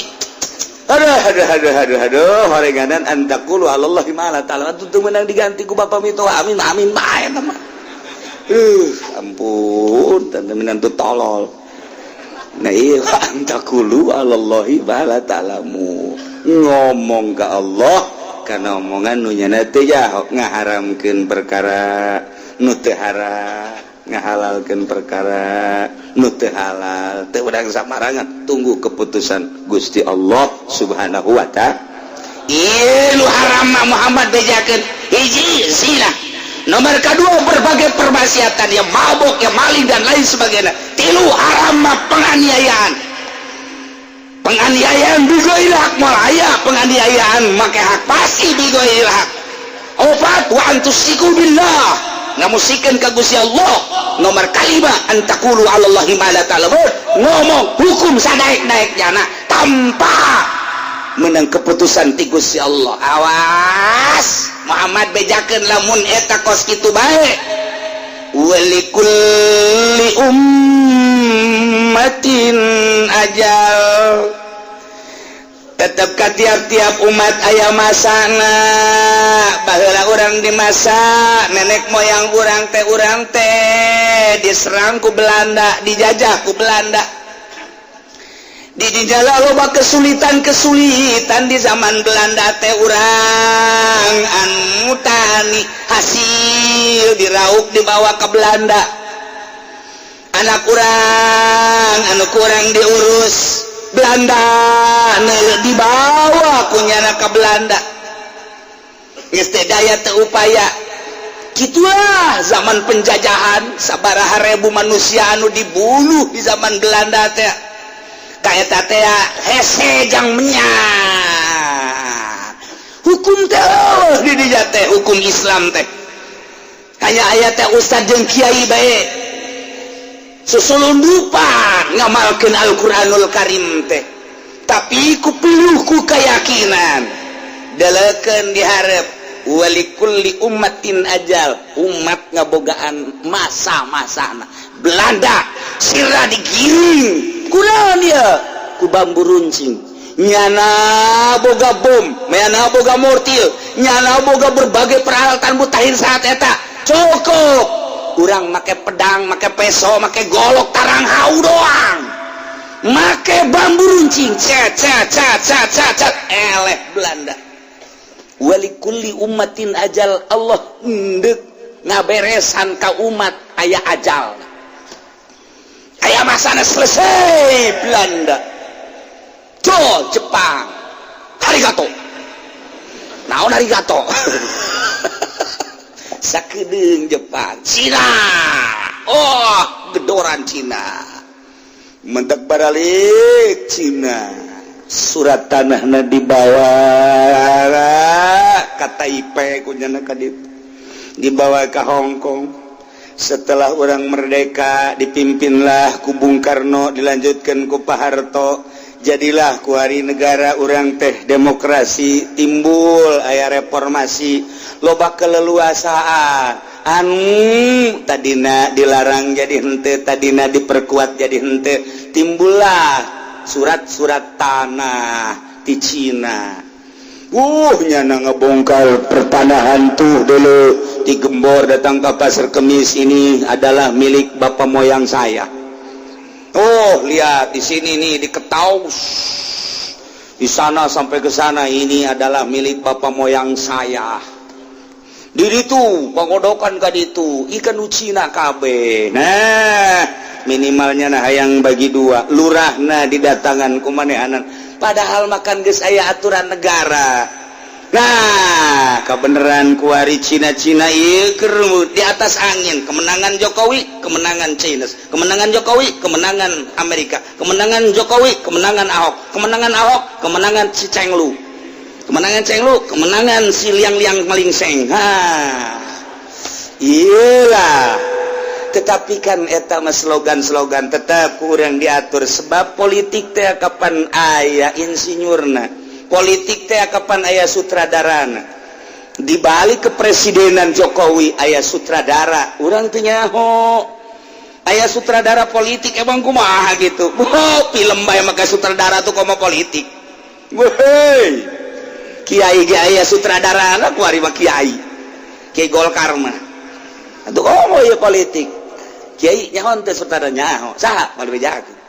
aduh, aduh, aduh, aduh, aduh, horenganan antaqulu alallahi ma la ta'lamun. Atuh menang diganti ku bapak mitoha amin amin bae eta mah. Ampun, tante minantu tolol. Nah iya, antaqulu alallahi ma la ta'lamun, ngomong ke Allah karena omongan nu nyana teh jaho, ngaharamkeun perkara nu teu haram, ngahalalkeun perkara nu teu halal, teu urang samarangan. Tunggu keputusan Gusti Allah Subhanahu wa ta'ala. Ieu nu haram mah Muhammad bejakeun: hiji, zina, nomor kedua berbagai permaksiatan, ya mabok, ya maling, dan lain sebagainya. Tilu haram mah penganiayaan. Penganiayaan bighairil haq moal aya, penganiayaan make hak pasti bighairil haq. Opat, wa an tusyriku billah, ngamusikeun ka Gusti Allah. Nomor kalima, an taqulu 'alallahi ma la ta'lamun, ngomong hukum sadaek-daek jana tanpa menang keputusan ti Gusti Allah. Awas, Muhammad bejakeun lamun eta kos kitu bae. Walikulli ummatin ajal, tetap ka tiap-tiap umat aya masana. Baheula urang di masa nenek moyang urang teh, urang teh diserang ku Belanda, dijajah ku Belanda, di jala loba kesulitan-kesulitan di zaman Belanda teh. Urang anu tani hasil diraup dibawa ke Belanda, anak kurang anu kurang diurus Belanda, dibawa kunyana ke Belanda. Geus teu daya teu upaya. Gitulah zaman penjajahan, sabaraha ribu manusia anu dibunuh di zaman Belanda teh. Kaeta teh hese jang menyak hukum teh di dinya teh, hukum Islam teh hanya aya teh ustad jeung kiai bae susulundupan ngamalkeun Al-Qur'anul Karim teh. Tapi ku piluh ku keyakinan delekeun diharap. Walikulli ummatin ajal, umat ngabogaan masa-masana. Belanda sira digiring kunaon dia ku bambu runcing. Nyana boga bom, nyana boga mortir, nyana boga berbagai peralatan mutakhir saat eta. Cukup kurang make pedang, make peso, make golok tarang hau doang, make bambu runcing, cet cet cet cet cet cet, eleh Belanda. Walikulli ummatin ajal. Allah endek ngaberesan ka umat aya ajal, aya masana, selesai Belanda. Jol Jepang, arigato naon arigato sakedeung Jepang. Cina, oh, gedoran Cina mentek baralik Cina, surat tanahna dibawa ka Taipei, kunyana ka dibawa ke Hong Kong. Setelah urang merdeka, dipimpinlah ku Bung Karno, dilanjutkan ku Pak Harto, jadilah kuari negara urang teh demokrasi, timbul aya reformasi, loba keleluasaan anu tadina dilarang jadi hente, tadina diperkuat jadi hente. Timbullah surat-surat tanah di Cina. Nyana ngebongkar pertanahan tuh dulu digembor, datang ke Pasar Kemis, "Ini adalah milik bapak moyang saya. Oh, lihat di sini nih, di Ketaus, di sana sampai ke sana, ini adalah milik bapak moyang saya." Di itu pangodokan ka ditu ikan Cina kabeh. Nah, minimalnya nah hayang bagi dua, lurahna didatangan ku manehanan, padahal makan geus aya aturan negara. Nah, kebenaran kuari Cina-Cina ieu keur di atas angin. Kemenangan Jokowi, kemenangan Cina. Kemenangan Jokowi, kemenangan Amerika. Kemenangan Jokowi, kemenangan Ahok. Kemenangan Ahok, kemenangan si Cenglu. Kemenangan Cenglu, kemenangan si Liang-Liang Malingseng. Ha, iyalah. Tetapi kan eta mah slogan-slogan, tetap kurang diatur, sebab politik teh kapan aya insinyurna, politik teh kapan aya sutradarana. Di balik kepresidenan Jokowi aya sutradara, urang teu nyaho aya sutradara politik. Emang kumaha gitu? Oh, film bae maka sutradara tuh, komo politik. Wehey, kiai ge aya sutradara kuari mah, kiai kiai Golkar mah atuh. Komo ieu politik, kiai nyaho teh sutradara? Nyaho saha? Mal bejakeun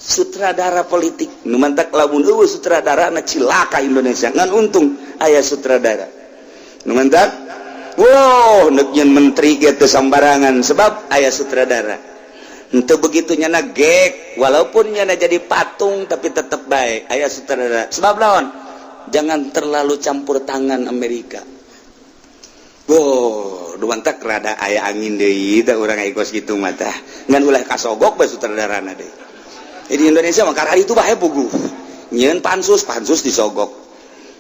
sutradara politik nu mantak. Lamun euweuh sutradara na, cilaka Indonesia. Ngan untung aya sutradara nu mantak. Wow, nek nyeun menteri ge teu sambarangan, sebab aya sutradara. Henteu begitu nyana gek, walaupun nyana jadi patung, tapi tetap baik aya sutradara. Sebab lawan jangan terlalu campur tangan Amerika. Wow, mantak rada aya angin deui tah urang kos kitu mah tah. Ngan ulah kasogok bae sutradarana deui. Di Indonesia mah karari itu bae puguh. Nyieun pansus, pansus disogok.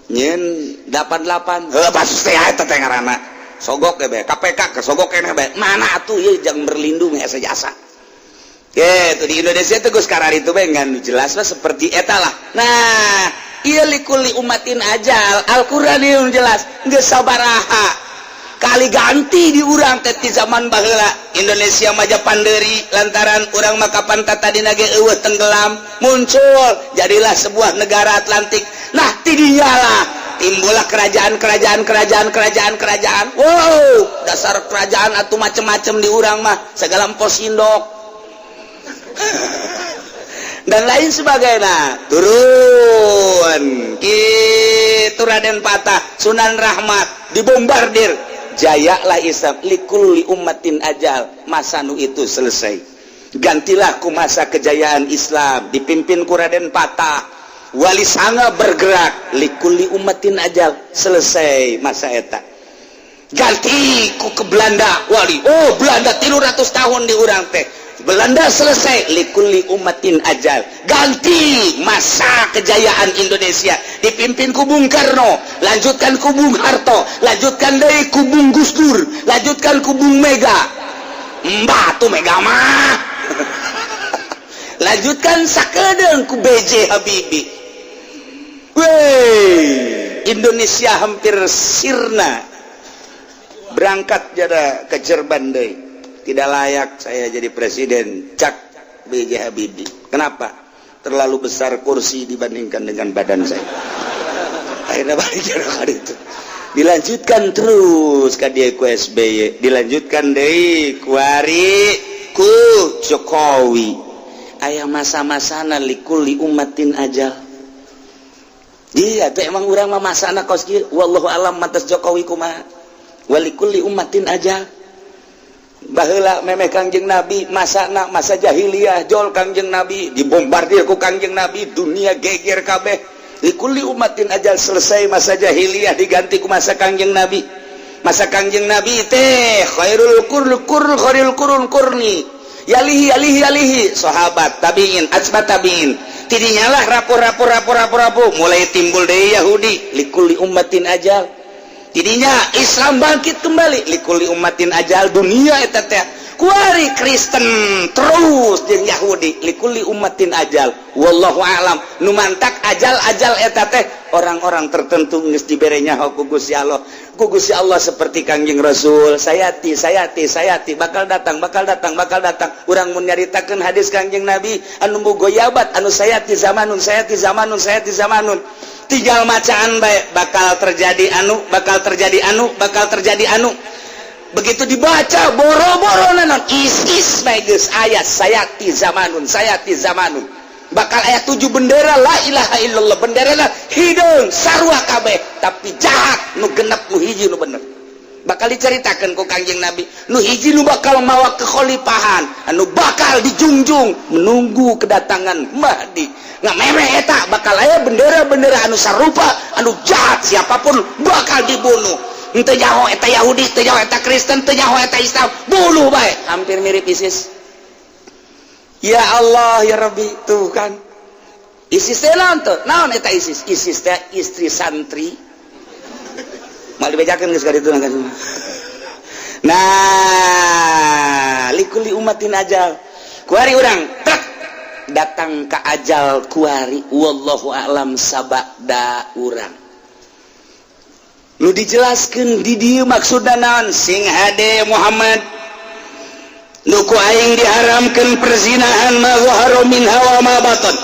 Nyieun 88, heuh, pansus teh eta teh ngaranna. Sogok ge bae, KPK kesogok keneh bae. Mana atuh ieu jang berlindung asa jasa. Gitu di Indonesia tuh geus karari itu bae, ngan jelas mah seperti eta lah. Nah, ieu likulli ummatin ajal, Al-Qur'an ieu jelas geus sabaraha kali ganti di urang teh. Ti zaman baheula Indonesia maja panderi, lantaran urang mah kapan tadi ge euweuh, tenggelam, muncul jadilah sebuah negara Atlantik. Nah, tidinya lah timbullah kerajaan, kerajaan, kerajaan, kerajaan, kerajaan. Wow, dasar kerajaan atau macem-macem di urang mah, segala posindok dan lain sebagainya. Turun gitu Raden Patah, Sunan Rahmat dibombardir, jayalah Islam. Likulli ummatin ajal, masa nu itu selesai, gantilah ku masa kejayaan Islam dipimpin ku Raden Patah. Wali Sanga bergerak, likulli ummatin ajal, selesai masa eta, ganti ku ke Belanda wali. Oh, Belanda 300 tahun di urang teh. Belanda selesai, likulli ummatin ajal, ganti masa kejayaan Indonesia dipimpin ku Bung Karno, lanjutkan ku Bung Harto, lanjutkan dari ku Bung Gus Dur, lanjutkan ku Bung Mega. Mbah tuh Mega mah. Lanjutkan sakedeung ku BJ Habibie. Wey, Indonesia hampir sirna. Berangkat jada ke Jerban deui. "Tidak layak saya jadi presiden," cak B.J. Habibie. Kenapa? "Terlalu besar kursi dibandingkan dengan badan saya." Akhirnya balik jada itu, dilanjutkan terus ka dia ku SBY, dilanjutkan deui kuari ku Jokowi. Aya masa-masana, likulli ummatin ajal. Iya tuh, emang urang mah masana kos kieu. Wallahu alam matas Jokowi kumaha. Walikulli ummatin ajal. Baheula memeh Kangjeng Nabi, masana masa jahiliyah, jol Kangjeng Nabi, dibombardir ku Kangjeng Nabi, dunia geger kabeh. Likulli ummatin ajal. Selesai masa jahiliyah, diganti ku masa Kangjeng Nabi. Masa Kangjeng Nabi teh khairul qurun qurun, khairul qurun qurni, yalihi yalihi yalihi sahabat, tabiin, atsba tabiin. Tidinya lah rapuh rapuh rapuh rapuh rapuh, mulai timbul deui Yahudi. Likulli ummatin ajal. Tidinya Islam bangkit kembali. Likulli ummatin ajal. Dunia eta teh kuari Kristen terus jeung Yahudi. Likulli ummatin ajal. Wallahu alam, nu mantak ajal-ajal eta teh orang-orang tertentu geus dibere nyaho ku Gusti Allah, ku Gusti Allah, seperti Kangjeng Rasul, sayati, sayati, sayati, bakal datang, bakal datang, bakal datang. Urang mun nyaritakeun hadis Kangjeng Nabi anu mugoyabat, anu sayati zamanun, sayati zamanun, sayati zamanun, tinggal macaan baik, bakal terjadi anu, bakal terjadi anu, bakal terjadi anu. Begitu dibaca, boro-boro nanon, ISIS bae geus aya. Sayati zamanun, sayati zamanun, bakal aya tujuh bendera la ilaha illallah, bendera lah hideung sarua kabeh tapi jahat. Nu genep, nu hiji nu bener, bakal diceritakan ku Kangjeng Nabi, nu hiji nu bakal mawa kekhalifahan, anu bakal dijunjung menunggu kedatangan Mahdi. Nggak memeh eta bakal aya bendera-bendera anu sarupa anu jahat, siapapun bakal dibunuh. Henteu nyaho eta Yahudi, teu nyaho eta Kristen, teu nyaho eta Islam, bunuh bae. Hampir mirip ISIS. Ya Allah, ya Rabbi, tuh kan ISIS teh naon tuh? Naon eta ISIS? ISIS teh istri santri. Mal dibejakeun geus ka ditu. Nah, likulli ummatin ajal. Kuari urang tek datang ke ajal kuari, wallahu a'lam sabada urang. Nu dijelaskan di dieu maksudna naon? Sing hade Muhammad, nu ku aing diharamkeun perzinahan, ma zahara minha wa ma batan,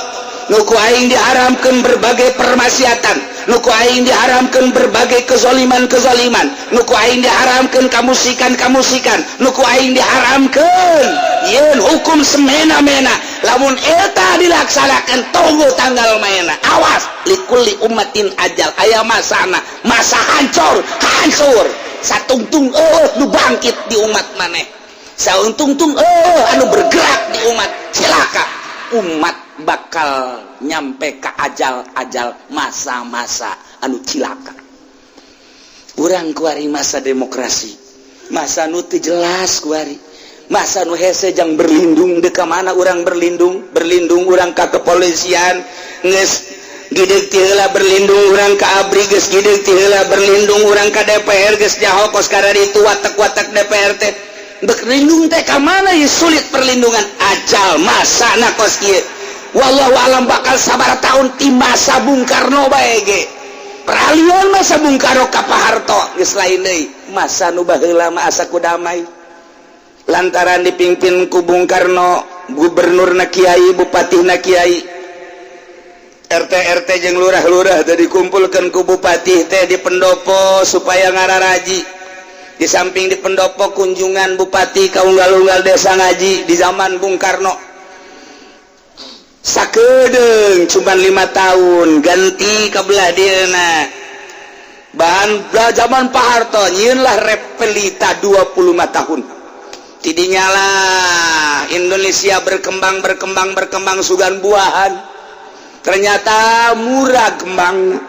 nu ku aing diharamkeun berbagai permaksiatan, nu ku aing diharamkeun berbagai kezaliman-kezaliman, nu ku aing diharamkeun kamusikan-kamusikan, nu ku aing diharamkeun yeun hukum semena-mena, lamun eta dilaksanakan, tunggu tanggal maena. Awas, likulli ummatin ajal. Aya masana masa hancur hancur satungtung, oh, nu bangkit di umat maneh sauntungtung, oh, anu bergerak di umat. Cilaka umat, bakal nyampe ke ajal-ajal, masa-masa anu cilaka. Urang kuari masa demokrasi, masa nu teu jelas kuari, masa nu hese jang berlindung. Deka mana urang berlindung? Berlindung urang ka kepolisian geus gideg ti heula, berlindung urang ka ABRI geus gideg ti heula, berlindung urang ka DPR geus nyaho kos kararitu watak-watak DPR teh. Berlindung teh ka mana ya? Sulit perlindungan. Ajal masa na kos kieu, wallahu alam bakal sabar tahun. Ti masa Bung Karno bae ge, peralihan masa Bung Karno ka Pak Harto geus lain deui. Masa nu baheula mah asa ku damai lantaran dipimpin ku Bung Karno, gubernur na kiai, bupati na kiai, RT RT jeung lurah-lurah teh dikumpulkan ku bupati teh di pendopo supaya ngararaji. Di samping di pendopo, kunjungan bupati ka unggal-unggal desa, ngaji di zaman Bung Karno. Sakedeung cuma 5 tahun, ganti ke belah dieuna. Bahan zaman Pak Harto nyieun lah Repelita 25 tahun. Tidinya lah Indonesia berkembang, berkembang, berkembang, sugan buahan. Ternyata murah kembang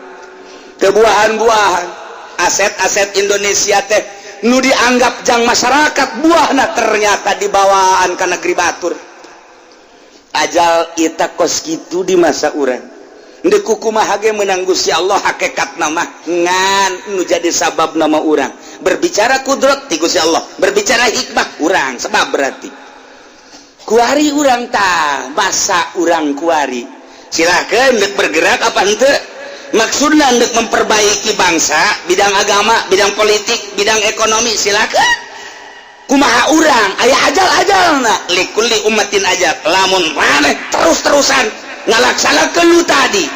kebuahan-buahan aset-aset Indonesia teh nu dianggap jang masyarakat, buahna ternyata dibawaan ke negeri batur. Ajal ita kos gitu di masa urang. Ndek kumaha ge menang Gusti Allah hakikat nama ngan nu jadi sabab nama urang. Berbicara kudrat ti Gusti Allah, berbicara hikmah urang sebab. Berarti kuari urang ta masa urang kuari, silakan dek bergerak apa henteu. Maksudnya untuk memperbaiki bangsa, bidang agama, bidang politik, bidang ekonomi, silakan. Kumaha urang aya ajal-ajal na, likulli ummatin ajal. Lamun maneh terus-terusan ngalaksanakeun nu tadi,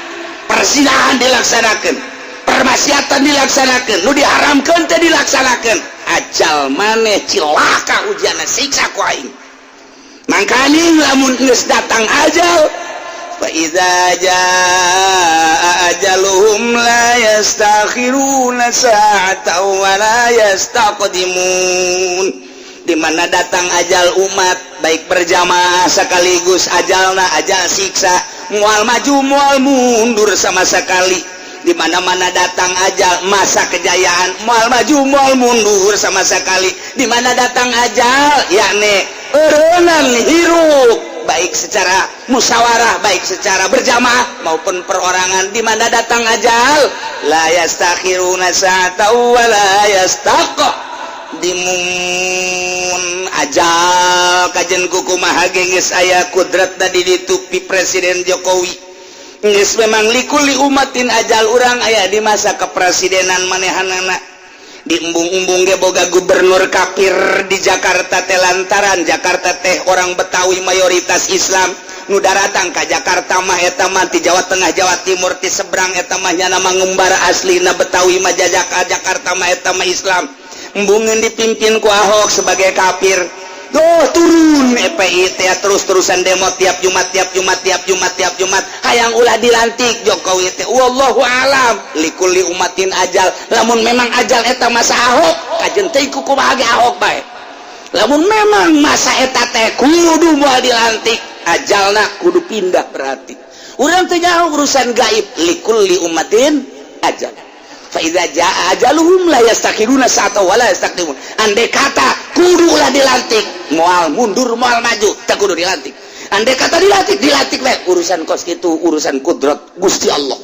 perzinahan dilaksanakan, permaksiatan dilaksanakan, nu diharamkan teh dilaksanakan, ajal maneh cilaka, ujian, siksa ku aing. Mangkaning lamun geus datang ajal, fa idza jaa ajaluhum la yastakhiruna sa'atan wa la yastaqdimun. Di mana datang ajal umat, baik berjamaah sekaligus ajalna, ajal siksa, mual maju mual mundur sama sekali. Di mana-mana datang ajal masa kejayaan, mual maju mual mundur sama sekali. Di mana datang ajal, yakni eureunnan hirup, baik secara musyawarah, baik secara berjamaah maupun perorangan, di mana datang ajal, la yastakhiruna sa'atan wa la yastaqdimun. Ajal kajen kukumaha ge geus aya kudrat tadi ditupi Presiden Jokowi. Geus memang likulli ummatin ajal. Urang aya di masa kepresidenan manehanana. Diembung-embung ge boga gubernur kafir di Jakarta teh, lantaran Jakarta teh orang Betawi mayoritas Islam. Nu daratang ka Jakarta mah eta mah ti Jawa Tengah, Jawa Timur, ti seberang. Eta mah nyana mangembara, aslina Betawi mah jajaka Jakarta mah eta mah Islam. Embungeun dipimpin ku Ahok sebagai kafir. Duh, turun FPI teh terus-terusan demo tiap Jumat, tiap Jumat, tiap Jumat, tiap Jumat, hayang ulah dilantik Jokowi teh. Wallahu alam, likulli ummatin ajal. Lamun memang ajal eta masa Ahok, kajen teh kumaha ge Ahok bae. Lamun memang masa eta teh kudu moal dilantik, ajalna kudu pindah. Berarti urang teh nyaho urusan gaib. Likulli ummatin ajal, fa idza jaa ajaluhum la yastakhiruna sa'atan wa la yastaqdimun. Andai kata kudu ulah dilantik, moal mundur moal maju, tak kudu dilantik. Andai kata dilantik, dilantik we. Urusan kos itu urusan kudrat Gusti Allah.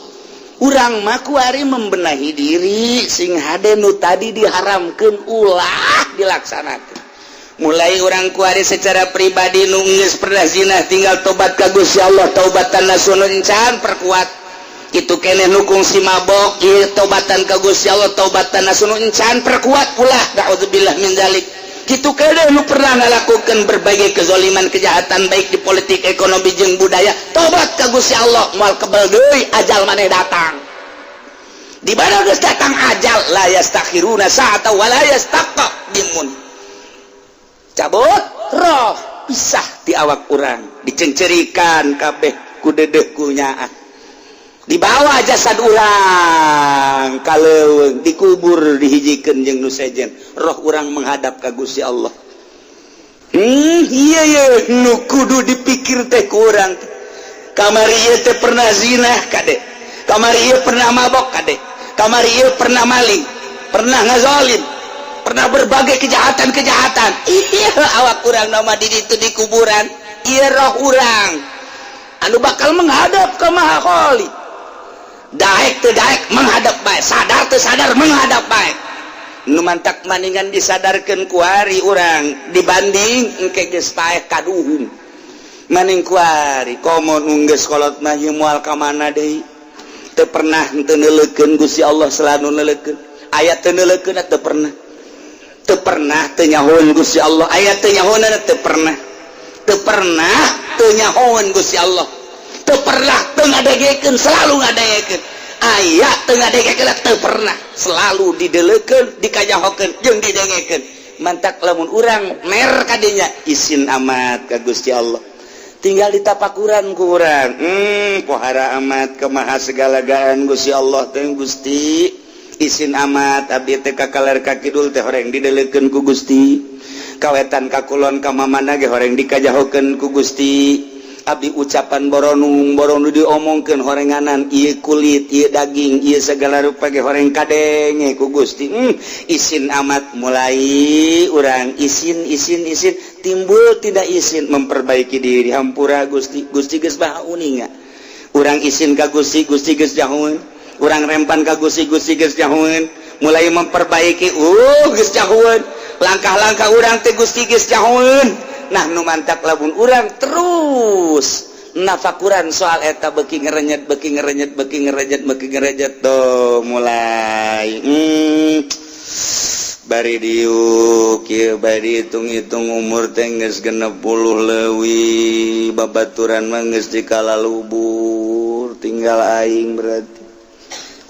Urang mah kuari membenahi diri sing hade nu tadi diharamkeun ulah dilaksanakeun. Mulai urang kuari secara pribadi, nu geus pernah zina tinggal tobat ka Gusti Allah, taubatan nasuha encan, perkuat. Itu keneh nu kungsi mabok ieu, tobatan ka Gusti Allah, taubatan nasuha encan, perkuat ulah, naudzubillah min dzalik. Kitu keneh nu pernah ngalakukeun berbagai kezoliman, kejahatan, baik di politik, ekonomi jeung budaya, tobat ka Gusti Allah, moal kebel deui ajal maneh datang. Di mana geus datang ajal, la yastakhiruna sa'ata wa la yastaqdimun. Cabut roh, pisah di awak urang, dicencerikan kabeh ku dedeh, ku nyaah, dibawa jasad urang kalau dikubur, dihijikeun jeung nu sejen. Roh urang menghadap ka Gusti Allah. Iya iya, nu kudu dipikir teh kurang kamari ieu teh pernah zina kade, kamari ieu pernah mabok kade, kamari ieu pernah maling, pernah ngazolim, pernah berbagai kejahatan-kejahatan. Iya, awak urang nama di itu di kuburan. Iya, roh urang anu bakal menghadap ke Maha Khalik. Daek teu daek menghadap bae, sadar teu sadar menghadap bae. Nu mantak maningan disadarkeun kuari urang dibanding engke geus paeh kaduhung. Maning kuari komo nu geus kolot mah ieu moal ka mana deui. Teu pernah teu neuleukeun Gusti Allah, selalu neuleukeun. Aya teu neuleukeun? Teu pernah. Teu pernah teu nyahoeun Gusti Allah? Aya teu nyahoeun? Teu pernah. Teu pernah teu nyahoeun Gusti Allah? Teu pernah teu ngadengekeun? Selalu ngadengekeun. Aya teu ngadengekeun? Teu pernah, selalu dideleukeun, dikanyahokeun jeung didengekeun. Mantak lamun urang mer kadinya, isin amat ka Gusti Allah, tinggal ditapakuran ku urang. Pohara amat kemaha segala-gaan Gusti Allah teh. Gusti, isin amat abdi teh, ka kaler ka kidul teh horeng dideleukeun ku Gusti, ka wetan ka kulon ka mamana ge horeng dikajahokeun ku Gusti. Abdi ucapan boronung boronu diomongkeun horenganan, ieu kulit, ieu daging, ieu segala rupa ge horeng kadenge ku Gusti. Isin amat. Mulai urang isin, isin, isin, timbul tidak isin, memperbaiki diri. Hampura Gusti, Gusti geus maha uninga. Urang isin ka Gusti, Gusti geus nyahoeun. Urang rempan ka Gusti, Gusti geus nyahoeun. Mulai memperbaiki, geus nyahoeun. Langkah-langkah urang teh Gusti geus nyahoeun. Nah, nu mantak lamun urang terus Nafakuran soal eta beki ngerenyet, beki ngerenyet, beki ngerenyet, beki ngerenyet tuh mulai bari diuk kieu, bari hitung-hitung umur teh geus 60 leuwih, babaturan mah geus dikalalubur, tinggal aing. Berarti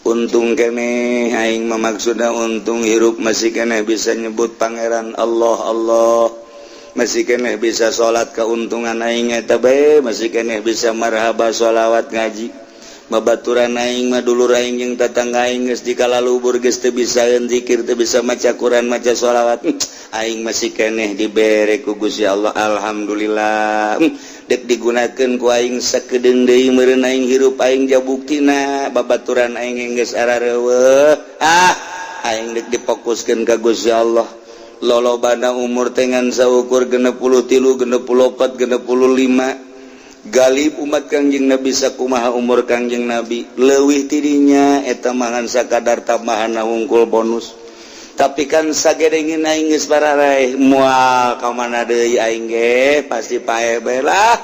untung keneh aing mah, maksudna untung hirup masih keneh bisa nyebut Pangeran Allah, Allah, masih keneh bisa salat. Keuntungan aing eta bae, masih keneh bisa marhaba, sholawat, ngaji. Babaturan aing mah, dulur aing jeung tetangga aing geus dikalalubur, geus teu bisa zikir, teu bisa maca Quran, maca sholawat. Aing masih keneh dibere ku Gusti Allah, alhamdulillah. Dek digunakeun ku aing sakedeung deui meureun aing hirup aing, jabuktina babaturan aing geus arareuweuh. Ah, aing dek difokuskeun ka Gusti Allah. Lolobana umur dengan saukur 63, 64, 65. Galib umat Kangjeng Nabi sakumaha umur Kangjeng Nabi, leuwih tidinya eta mangan sakadar tambahan wungkul, bonus. Tapi kan sagedengin aing geus bararaeh, moal ka mana deui aing ge, pasti paeh bae lah.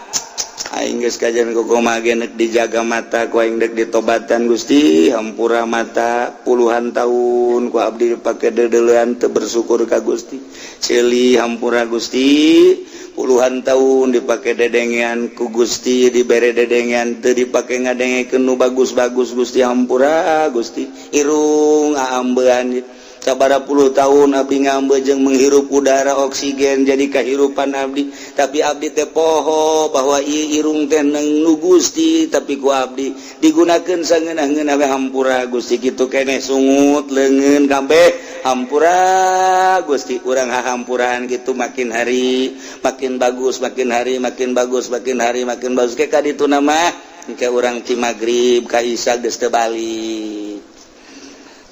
Aing geus kajian kumaha ge dijaga mata ku aing, dek ditobatan. Gusti, hampura mata puluhan tahun ku abdi dipake dedelean, teu bersyukur ka Gusti. Ceuli hampura, Gusti, puluhan tahun dipakai dedengean ku Gusti, dibere dedengean teu dipake ngadengekeun nu bagus-bagus. Gusti, hampura, Gusti. Irung aambean sabara puluh tahun abdi ngambe jeung menghirup udara oksigen jadi kehidupan abdi, tapi abdi teh poho bahwa ieu irung teh nu Gusti, tapi ku abdi digunakeun sangeunah-ngeunah we. Hampura, Gusti. Kitu keneh sungut leungeun kabeh, hampura, Gusti. Urang hahampuraan gitu, makin hari makin bagus, makin hari makin bagus, makin hari makin bagus. Ke ka ditu nama ke urang ti magrib ka isya geus teu balik.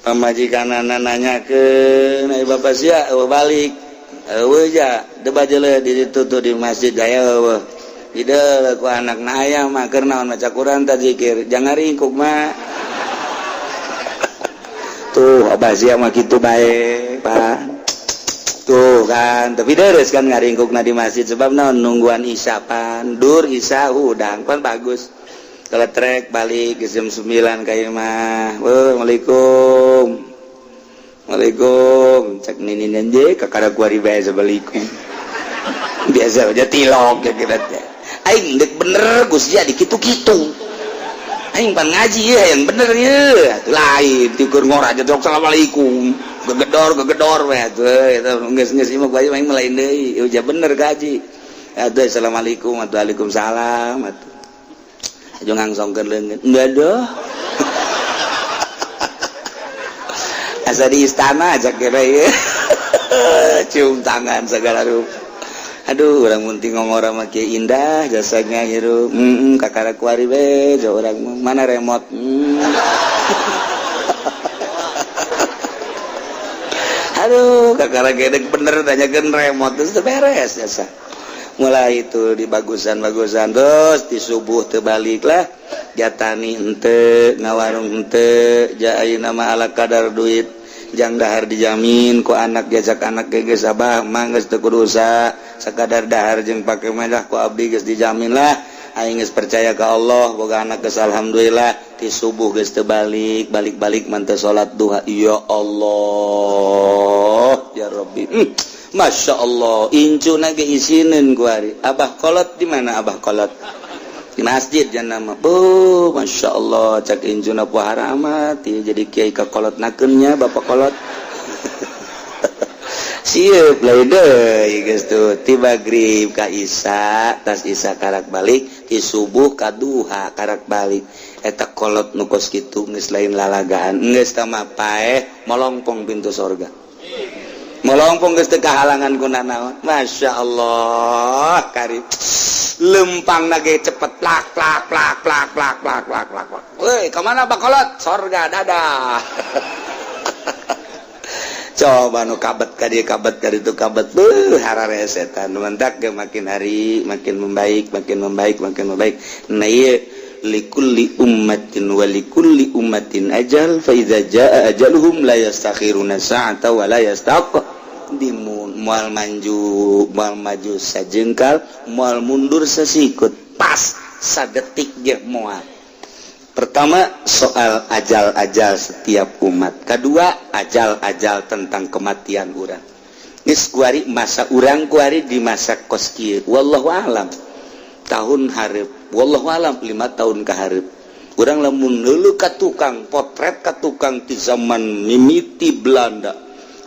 Pamajikan nanyakeun, "Ai bapak sia eueuh balik?" "Eueuh ja, debat jeuleuh di ditu tuh di masjid gaya eueuh." Ide ku anak na aya mah keur naon, maca Quran ta zikir, jangan ringkuk mah. Tuh, abah sia mah kitu bae, Pak. Tuh kan, tapi deres kan ngaringkukna di masjid, sebab naon? Nungguan isya pan, dur isya hudang pan bagus. Kalau trek balik ke jam 9 kayak mah. Waalaikum. Waalaikum. Cek nini nje kakara gua riba, assalamualaikum. Biasa aja tilok ya kita teh. Aing dek bener Gus ya di kitu-kitu. Aing pan ngaji ya yang bener ya. Lain tikur ngora aja tuh, assalamualaikum. Gegedor gegedor we atuh eta geus geus imah gua aing mah lain deui. Uja bener gaji. Atuh assalamualaikum, waalaikumsalam atuh. Aja ngangsongkeun leungeun. Enggak doh. Asa di istana aja kira ya. Cium tangan segala rupa. Aduh, orang munting ngomong mah kieu indah jasanya hirup. Kakara kuari we, orang mana remote. Aduh, kakara gedek bener tanyakeun remote terus beres jasa. Mulai itu di bagusan-bagusan terus di subuh terbalik lah, jatani ente, ngawarung ente, ja ayeuna mah ala kadar duit jang dahar dijamin ku anak, jajak anak ge geus abah mah geus teu kudu usaha, sakadar dahar jeung pake mah ku abdi geus dijamin lah. Aing geus percaya ka Allah, boga anak geus alhamdulillah. Di subuh geus teu balik, balik-balik mah teu salat duha. Ya Allah, ya Rabbi. Masya Allah, incu nage isineun ku ari. Abah kolot di mana? Abah kolot di masjid jangan nama. Oh, Masya Allah, cak incuna puhara amat ya, jadi kiai kakolot nakeunnya bapak kolot. Siap lain deui geus tuh, ti magrib ka isya, tas isya karak balik, ti subuh ka duha karak balik. Eta kolot nu kos kitu geus lain lalagaan, geus tah mah paeh molongpong pintu sorga. Molongpong geus teu kahalangan ku nanaon. Masya Allah, karib lempang nage cepet, plak plak plak plak plak plak plak plak plak. Woi, kemana bakolot? Sorga, dadah. Coba nu kabet ka dieu, kabet ka ditu, kabet, beuh, hararesetan mentak ge makin hari makin membaik, makin membaik, makin membaik. Nah, ieu likulli ummatin wa likulli ummatin ajal, fa idza jaa ajaluhum la yastakhiruna sa'ata wa la yastaqdimun. Moal maju, moal maju sajengkal, moal mundur sesikut, pas. Sadetik ge moal. Pertama, soal ajal-ajal setiap umat. Kedua, ajal-ajal tentang kematian urang. Geus kuari masa urang kuari di masa kos kieu, wallahu alam tahun hareup, wallahu alam 5 tahun ka hareup. Urang lamun neuleuh ka tukang, potret ka tukang di zaman mimiti Belanda,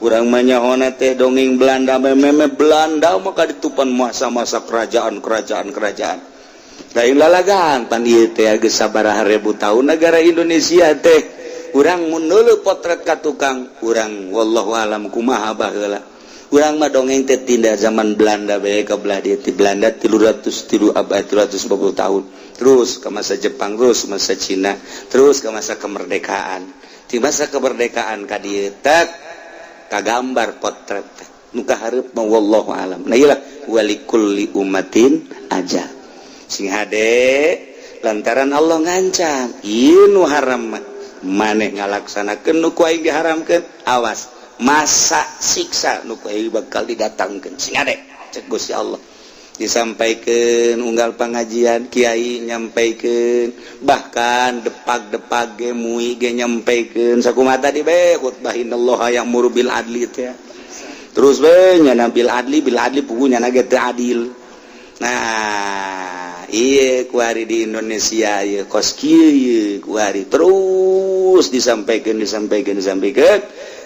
urang mah nyahona teh dongeng Belanda, meme Belanda maka ditupan masa-masa kerajaan kerajaan kerajaan lain lalagan. Pan ieu teh geus sabaraha ribu tahun negara Indonesia teh. Urang mun neuleuh potret ka tukang urang, wallahu alam kumaha baheula. Urang mah dongeng teh tindak zaman Belanda bae ka belah dieu, ti Belanda 303 abad, 340 tahun, terus ke masa Jepang, terus masa Cina, terus ke masa kemerdekaan. Di masa kemerdekaan ka dieu tek kagambar potret teh. Nu kahareup mah wallahu alam. Nah, iyalah, walikulli ummatin ajal. Sing hade, lantaran Allah ngancam ieu nu haram mah maneh ngalaksanakeun nu ku aing diharamkeun, awas masa siksa nu ku aing bakal didatangkeun. Sing hade, cek Gusti Allah. Disampaikan unggal pengajian, kiai nyampaikan, bahkan depak-depak ge, MUI ge nyampaikan. Sakumaha tadi be khutbah, innallaha ya'muru bil adli teh, terus be nyana bil adli, bil adli, puguh nyana ge teu adil. Nah, iya, kuari di Indonesia ieu kos kieu ieu kuari terus disampaikan, disampaikan, disampaikan,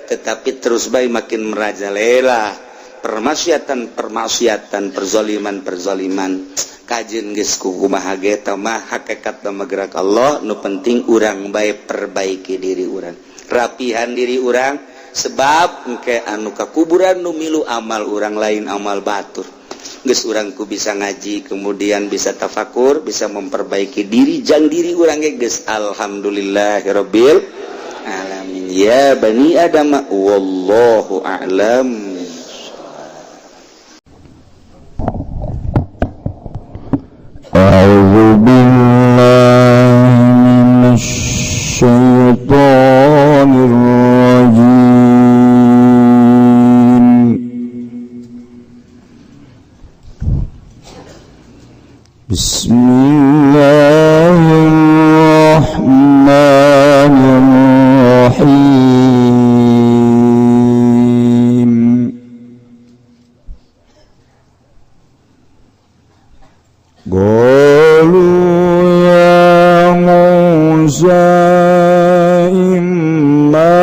tetapi terus bae makin merajalela permaksiatan permaksiatan, perzoliman perzoliman. Kajen geus kumaha ge mah hakikat mah gerak Allah. Nu penting urang bae perbaiki diri urang, rapihan diri urang, sebab engke anu ka kuburan nu milu amal urang, lain amal batur. Geus urangku bisa ngaji, kemudian bisa tafakur, bisa memperbaiki diri jang diri urang ge geus alhamdulillahirabbil alamin. Ya bani adam, wallahu a'lam. أعوذ بالله من الشيطان الرجيم. بسم الله الرحمن الرحيم. قالوا يا موسى إما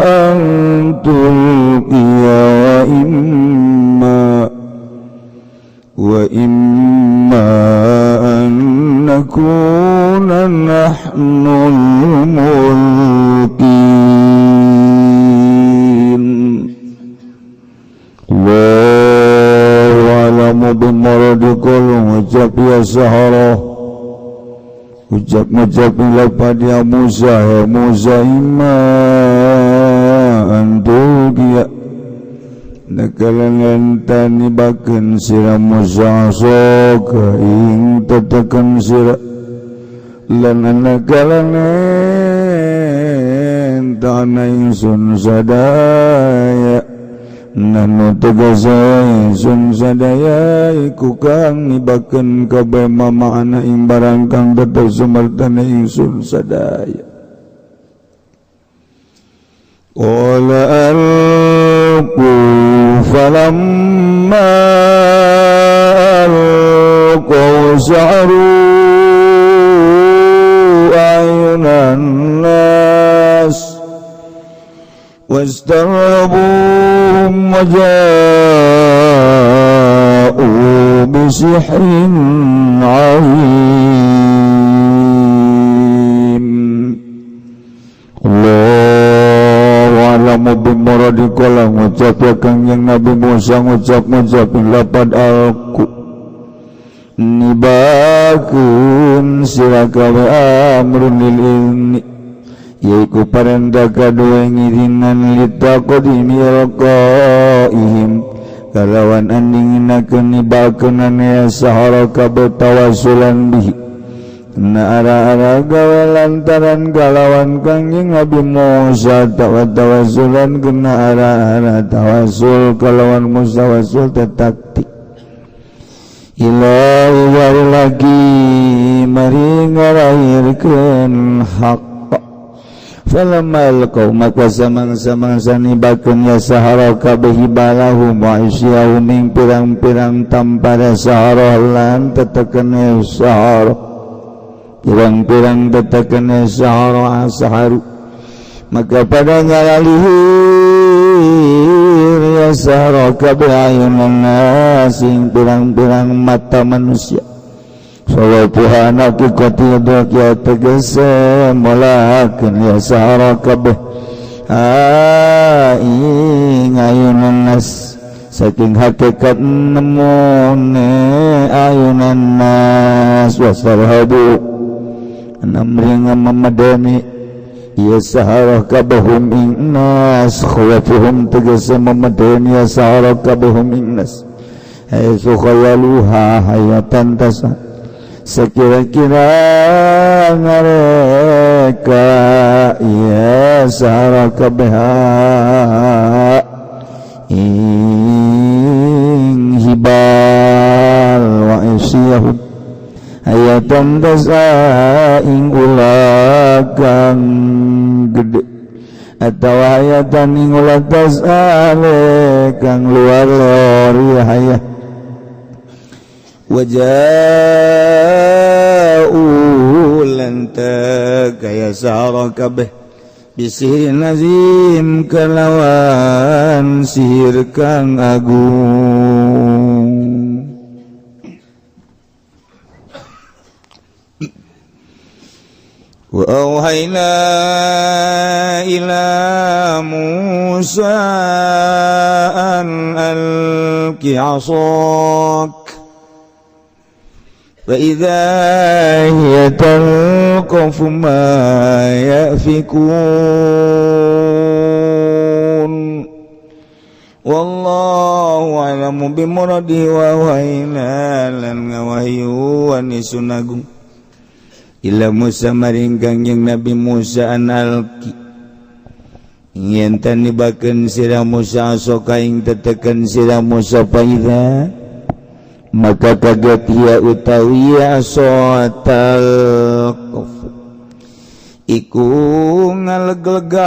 أن تلقي وإما أن نكون نحن الملقين. الله أعلم بمرادكم. Ngucap ya sahara, ucap ngucap lapad ya Musa, ya Musa, imma an tulqiya, nakalangan tani baken sira Musa soka ing teteken sira, lan nakalangan tanah ingsun sadaya, nanu tegasa ingsun sadaya iku kang nibakeun kabeh mamaana ing barang kang tetep sumertane ingsun sadaya. Qala alqu, falamma alqaw saharu a'yunan nas واسترهبوهم وجاءوا بسحر عظيم. الله أعلم بمراد. Kala ngucap ya Kangjeng Nabi Musa, ngucap ngucap lapad alqu, nibakeun sira kabeh, amrun lil izni, yaiku parentah kadua ngizinan, litaqdimi ilqaihim, kalawan andinginakeun nibakeun ya sahara kabeh, tawassulan bihi, na ara-ara gawe lantaran kalawan Kangjeng Nabi Musa, tawassulan kena ara-ara tawassul kalawan Musa, tawassul teh taktik. Ila lagi mari ngarahirkeun hak. Falamma alqaw, maka samang-samangsa nibakeun ya sahara kabeh hibalahum wa isyahum ing pirang-pirang tampara sahara lan tetekene sahara, pirang-pirang tetekene sahara saharu, maka pada ngalalihir ya sahara kabeh ayunan nas ing pirang-pirang mata manusia. Sawapuha haqiqati ya tegese molakeun ya sahara kabeh ing ayunan nas saking hakikat nemune ayunan nas. Wasarhabu namri ngamemadani ya sahara kabehum ing nas. Khawafuhum tegese memadani ya sahara kabehum ing nas haitsu khayaluha hayatan tasa sekira-kira mereka ya sahara kabeha ing hibal wa isyahum hayatan tasa ing ulah kang gede atau hayatan ing ulah tasa kang luar lor ya hayah. Waja'u lan kaya sahara kabeh bisihirin azim kalawan sihir kang agung. Wa auhayna ila Musa an alqi 'asak فإذا هي تلقف ما يأفكون. والله أعلم بمراده. وأوحينا lan ngawahyu anisun agung ila Musa maring Kangjeng Nabi Musa an alqi yen nibakeun sira Musa asoka ing teteken sira Musa. Faida maka kaget ya utawi asotal iku ngaleglegan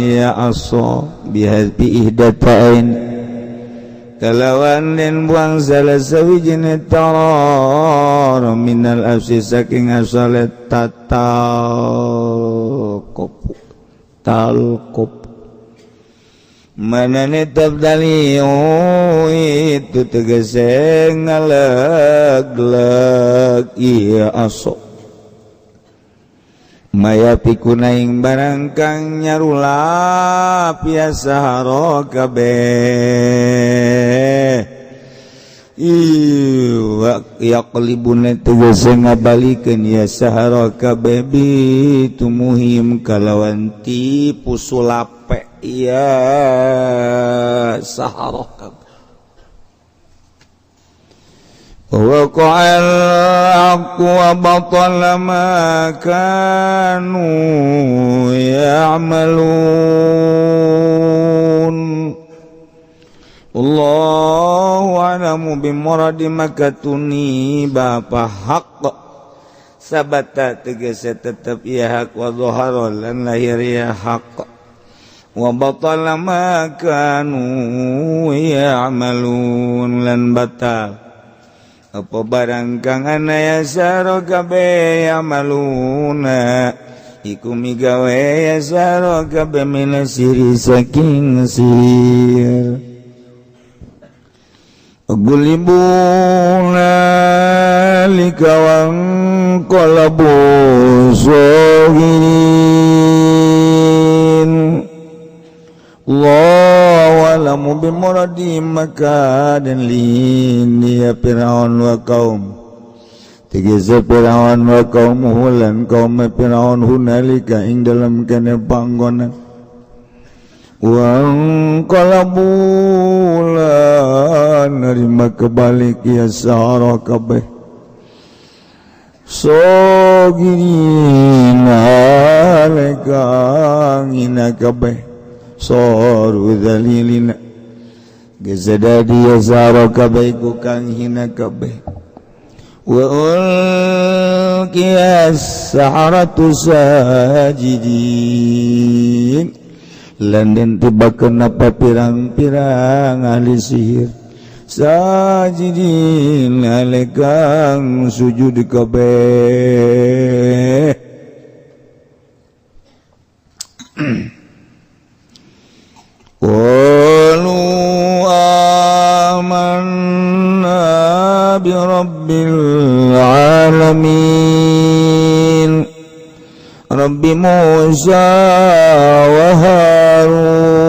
ya aso bihadbi ihdatain kalawan den buang salah sawijine tarar minal afsi saking asale tatal kopu talkop manane tabdali itu tegese ngalegleg iya aso maya pikuna ing barang kang nyarulap ya sahara kabeh iwa yaqlibuna tegese ngabalikeun ya sahara kabeh bitumuhim kalawan tipu sulape ya sahara kabeh. وقع الحق وبطل ما كانوا يعملون. الله أعلم بمراد makatuni bapa hak sabata tegese tetep ya hak wa dhahara lan lahir ya hak wa batala ma kanu ya'malun lan batal apa barang kang ana ya saro kabeh yamaluna iku migawe ya saro kabeh minasiri saking sir. Gulibuna likawan qalabu sohirin. Allahu a'lamu bimuradi maka dan lini ya Fir'aun wa kaum tegese Fir'aun wa kaumuhu lan kaum Fir'aun hunalika ing dalam kene panggonan wa qalabu lan nerima kebalik ya sahara kabeh sogirina lekang ina kabeh soru dzalilina Geus dadi ya kabeh ku kang hina kabeh. Wa ulqiyas saharatu sajidin lan den tibakeun apa pirang-pirang ahli sihir sajidin alekang sujud kabeh. Qalu amanna bi rabbil alamin Rabbi Musa wa Harun.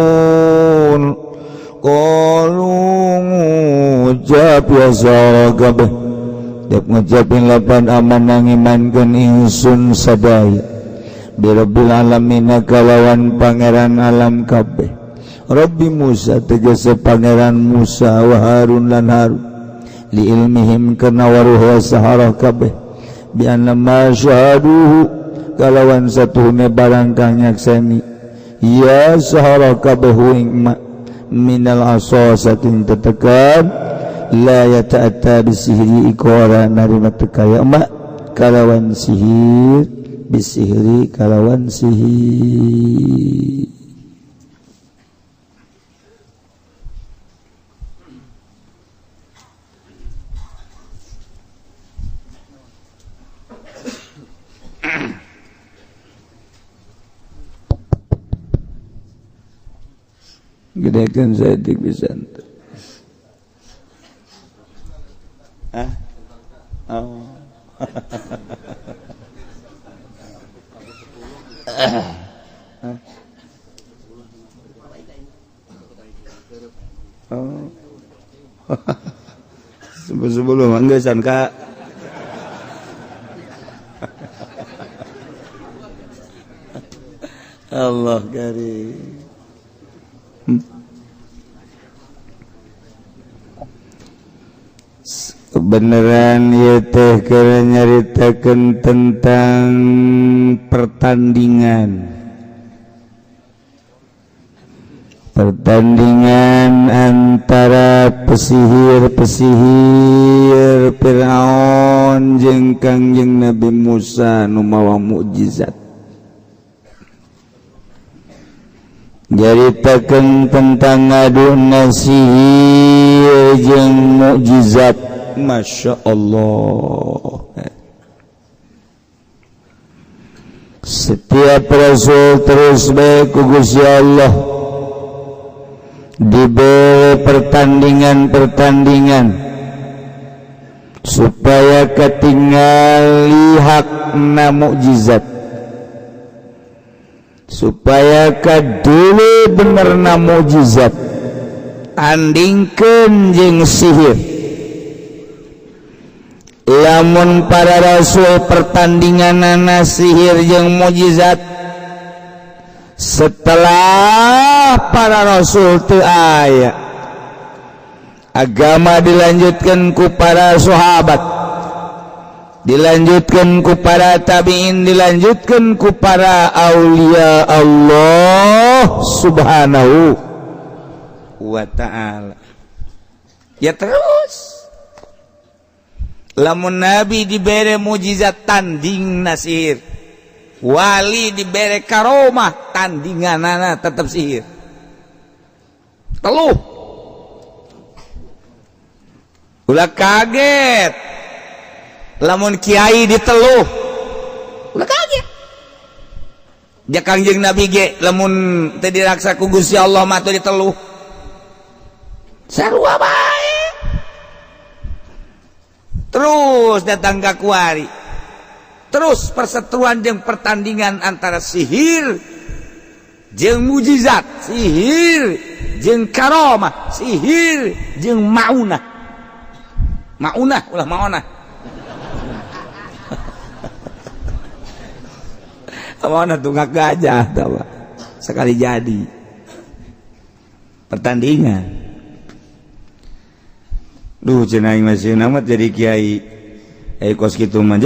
Qalu ngucap ya sara kabeh dep ngucapin lapan aman ngimankeun ingsun sadaya bi rabbil alamin kalawan pangeran alam kabeh. Rabbi Musa tegese pangeran Musa wa Harun lan Harun li ilmihim kana waruh sahara kabeh bi anna ma syahaduhu kalawan satuhune barang kang nyakseni ya sahara kabeh ing minal asa saking tetekan la yata'atta bisihri ikora narima tekaya ma kalawan sihir bisihri kalawan sihir. Gedekan saeutik pisan. Hah? Oh. Oh. Sebelum enggak Kak. Allah karim. Kebenaran ieu teh keur nyaritakeun tentang pertandingan. Pertandingan antara pesihir-pesihir Fir'aun jeung Kangjeng Nabi Musa nu mawa mukjizat. Nyaritakeun tentang ngadu sihir jeung mukjizat. Masya Allah. Setiap rasul terus bae ku Gusti Allah diberi pertandingan-pertandingan supaya ketinggali hakna mukjizat, supaya kadulu benerna mukjizat tandingkeun jeung sihir. Lamun para rasul pertandinganana sihir jeung mukjizat, setelah para rasul teu aya, agama dilanjutkan ku para sahabat, dilanjutkan ku para tabi'in, dilanjutkan ku para aulia Allah subhanahu wa ta'ala. Ya terus lamun nabi dibere mukjizat tanding nasir, wali dibere karomah tandinganana tetap sihir. Teluh ulah kaget lamun kiai diteluh, ulah kaget. Ja Kangjeng Nabi ge lamun teu diraksa ku Gusti Allah mah teu diteluh, sarua bae. Terus datang ka kuari, terus perseteruan jeung pertandingan antara sihir jeung mukjizat, sihir jeung karomah, sihir jeung maunah. Maunah ulah maonah. Maonah tunggak gajah tawa. Sekali jadi pertandingan. Duh cenah aing masih amat jadi kiai. Kos kitu mah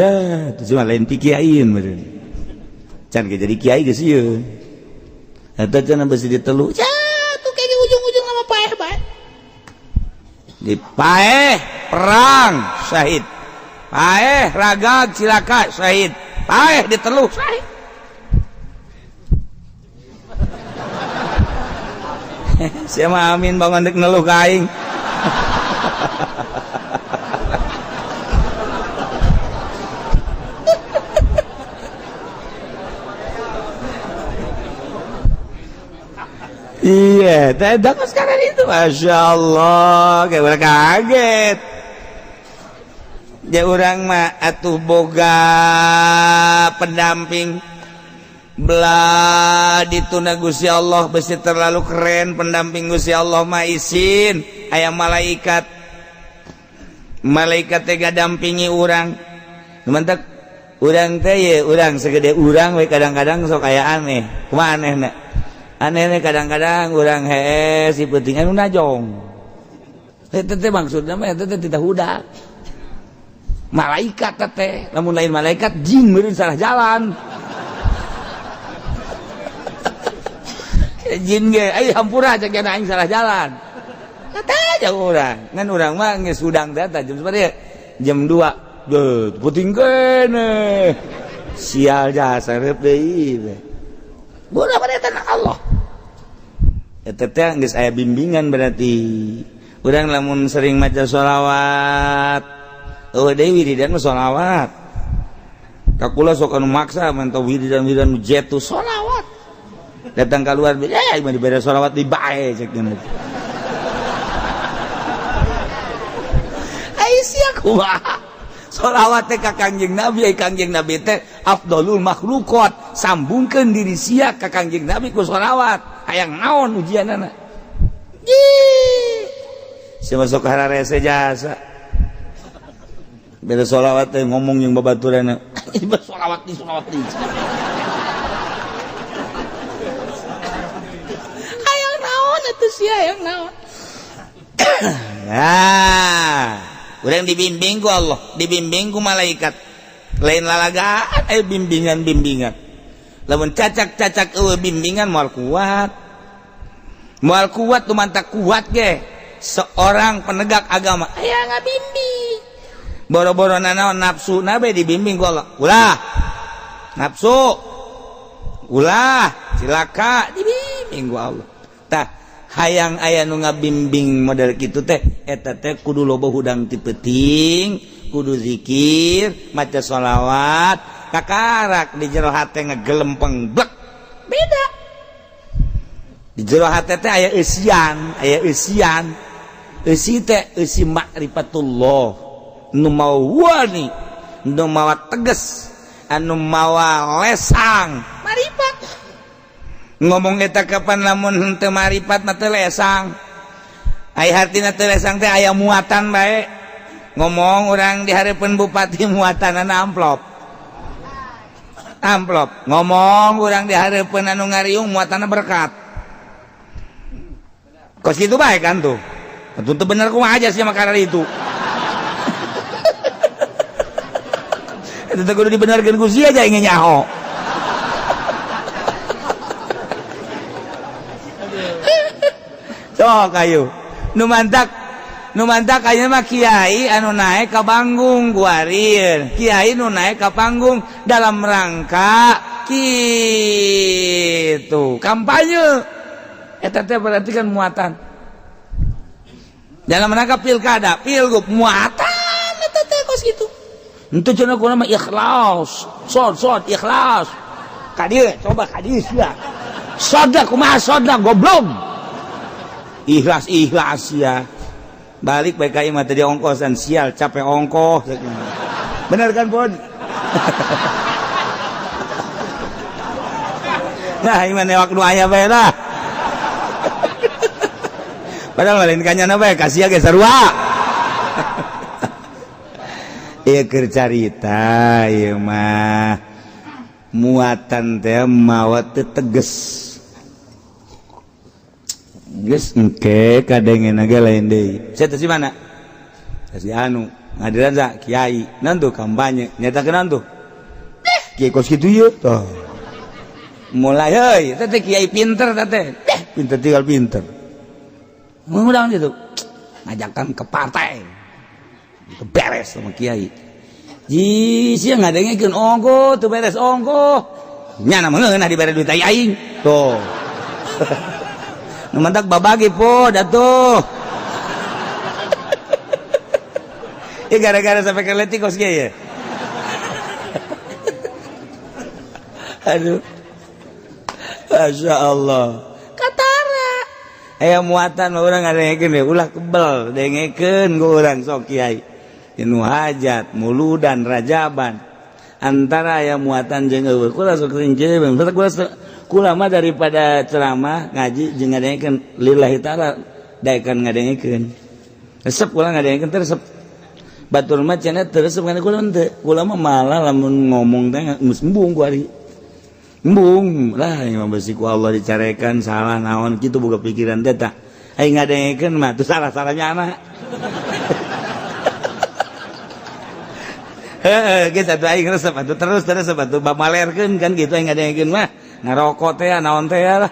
cuma lain ti kiaiin meureun. Can ge jadi kiai geus ieu. Eta cenah besi ditelu. Ya tuh kayaknya ujung-ujung sama paeh bae. Dipaeh perang syahid, paeh ragag cilaka syahid, paeh diteluh syahid. Siapa amin bangun dek neluh ka aing. Iya, tidak sekarang itu, masya Allah, kayak orang kaget. Ya orang mah atuh boga pendamping, belah dituna Gusti Allah besi terlalu keren pendamping Gusti Allah mah isin, aya malaikat, malaikat teh dampingi urang. Mantak urang teh ye urang segede urang we kadang-kadang sok aya aneh, kumaha anehna? Aneh kadang-kadang urang hees si penting anu najong. Eta teh maksudna mah eta teh tidak hudak. Malaikat teh, lamun lain malaikat jin meureun salah jalan. Jin ge ai hampura cek aing salah jalan. Eta aja urang. Ngan urang mah geus hudang teh jam sabaraha? Jam 2. Deuh, penting keneh. Sial jasa reup deui. Bodoh pada tanah Allah. Eta teh geus aya bimbingan berarti. Urang lamun sering maca sholawat, eueuh deui wiridan mah sholawat. Ka kula sok anu maksa mantau wiridan-wiridan nu jetu sholawat. Datang keluar, eh mah dibere sholawat di bae cek dina. Ai sia kumaha? Sholawat teh ka Kangjeng Nabi, ai Kangjeng Nabi teh afdolul makhluqat, sambungkeun diri sia ka Kangjeng Nabi ku sholawat. Hayang naon ujianana? Ih. Sia masuk hararese jasa. Beda sholawat teh ngomong jeung babaturanna. Sholawat di sholawat di. Hayang naon atuh sia hayang naon? Nah. Urang dibimbing ku Allah, dibimbing ku malaikat. Lain lalagaan eh bimbingan-bimbingan. Lamun cacak-cacak eueuh bimbingan moal kuat. Moal kuat tuh mantak kuat ge. Seorang penegak agama aya ngabimbing. Boro-boro nanaon nafsu nabe dibimbing ku Allah. Ulah. Nafsu. Ulah, cilaka dibimbing ku Allah. Tah hayang aya nu ngabimbing model kitu teh eta teh kudu loba hudang ti peuting, kudu zikir, maca sholawat, kakarak di jero hate ngegelempeng blek. Beda. Di jero hate teh aya eusian, aya eusian. Eusi teh eusi makrifatullah. Nu mawa wani, nu mawa tegas, anu mawa lesang, marifat. Ngomong eta kapan lamun henteu maripat mah teu lesang. Ai hartina teu lesang teh aya muatan bae. Ngomong urang di hareupeun bupati muatanana amplop. Amplop. Ngomong urang di hareupeun anu ngariung muatanna berkat. Kos kitu bae kan tuh. Atuh teu bener kumaha aja sia makanan itu. Eta teh kudu dibenerkeun ku sia aja ingin nyaho. Sok ayo. Nu mantak ayeuna mah kiai anu naik ka panggung guarir. Kiai nu naik ka panggung dalam rangka kitu kampanye. Eta teh berarti kan muatan. Dalam rangka pilkada, pilgub muatan eta teh kos kitu. Henteu cenah kumaha mah ikhlas. Sod ikhlas. Ka dieu coba ka dieu sia. Soda kumaha soda goblok. Ikhlas ikhlas ya. Balik bae ka imah tadi ongkosan sial capek ongkoh. Bener kan Pun? Nah imah newak nu aya bae lah. Padahal lain kanyana bae kasih ge sarua. Ieu keur carita ieu mah muatan teh mawa teu teges. Geus engke kadengen ge lain deui. Saya teh si mana? Si anu ngadiran sa kiai. Naon tuh kampanye nyatakeun naon tuh? Kiai kos kitu ieu tah. Mulai heuy teh teh kiai pinter teh teh. Pinter tinggal pinter. Ngundang gitu. Ngajakan ke partai. Itu beres sama kiai. Ji sia ngadengekeun ongko teu beres ongko. Nyana mah ngeunah dibere duit aing. Tuh. Nu mantak babagi po datuh. Ya gara-gara sampai ke letik kos kieu ya. Aduh. Masya Allah. Katara. Aya muatan urang ngadengekeun we ulah kebel dengekeun ku urang sok kiai. Nu hajat, muludan, rajaban. Antara aya muatan jeung eueuh. Kula sok sering jeung kula mah daripada ceramah ngaji jeung ngadengekeun lillahi taala daekan ngadengekeun. Resep kula ngadengekeun teh resep. Batur mah cenah teu resep kana kula henteu. Kula mah malah lamun ngomong teh geus embung ku ari. Embung lah yang besi ku Allah dicarekan salah naon kitu boga pikiran teh tah. Aing ngadengekeun mah teu salah-salahnya anak. Heeh, geus atuh aing resep atuh terus terus atuh bamalerkeun kan kitu aing ngadengekeun mah. Ngarokok teh naon teh lah.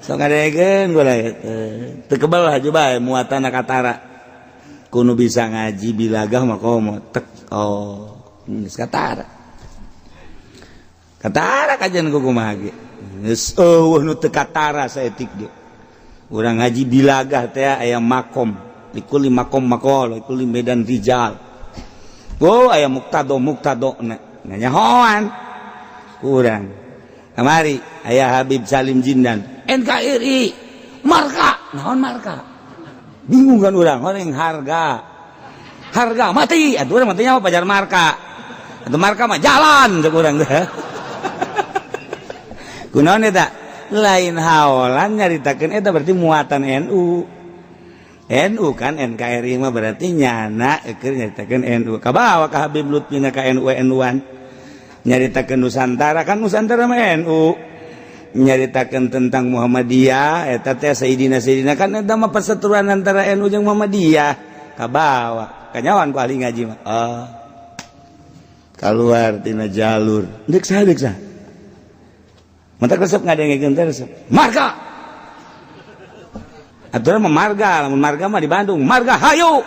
Sok ngadengekeun kula teu kebel haju bae muatan katara. Kuno bisa ngaji bilagah mah komo tek oh geus katara. Katara kajian ku kumaha ge. Geus eueuh nu teu katara saeutik ge. Urang ngaji bilagah teh aya makom, likuli makom maqal, likuli medan rijal. Oh aya muktado muktadona. Nganyahoan kurang. Kamari aya Habib Salim Jindan, NKRI, marka, naon marka? Bingung kan urang, orang harga. Harga mati, atuh urang matinya apa pajar marka. Atuh marka mah jalan cek urang teh. Kunaon eta? Lain haolan nyaritakeun eta berarti muatan NU. NU kan NKRI mah berarti nyana keur nyaritakeun NU. Kabawa ka Habib Lutfi na ka NU NU-an. Nyaritakeun Nusantara kan Nusantara mah NU. Nyaritakeun tentang Muhammadiyah eta teh Sayyidina Sayyidina kan eta mah perseteruan antara NU jeung Muhammadiyah. Kabawa. Kanyawan ku ahli ngaji mah. Oh. Kaluar tina jalur. Deuk saha deuk saha? Mantak resep ngadengekeun teh resep. Marga. Aturan mah marga, lamun marga mah di Bandung, marga hayu.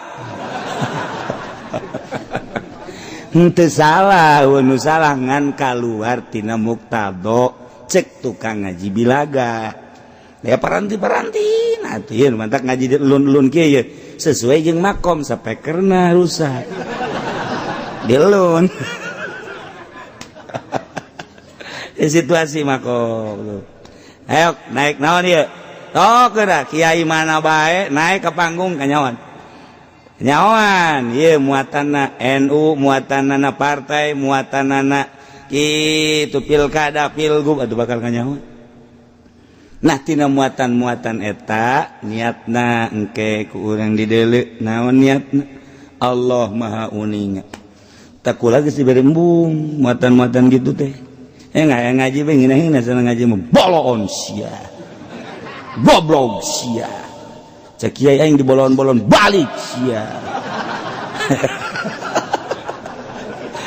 Henteu salah, nu salah ngan kaluar tina muktado cek tukang ngaji bilaga. Ya paranti-paranti nah atuh ieu mantak ngaji di elun-elun kieu ye sesuai jeung makom sapekerna rusak. Dilun. Situasi makom. Ayo naik naon ieu? Oh, kena kiai mana bae naik ke panggung kanyawan. Nyawan, ieu muatanna NU, muatanna partai, muatanna kitu pilkada, pilgub atuh bakal kanyawan. Nah tina muatan-muatan eta niatna engke ku urang dideuleu naon niatna? Allah Maha Uninga. Tak kula geus dibere embung muatan-muatan gitu teh. Nggak ngaji bae ngeunah-ngeunah sana ngaji mah bolon sia. Goblok sia. Cek kiai aing dibolon-bolon balik sia.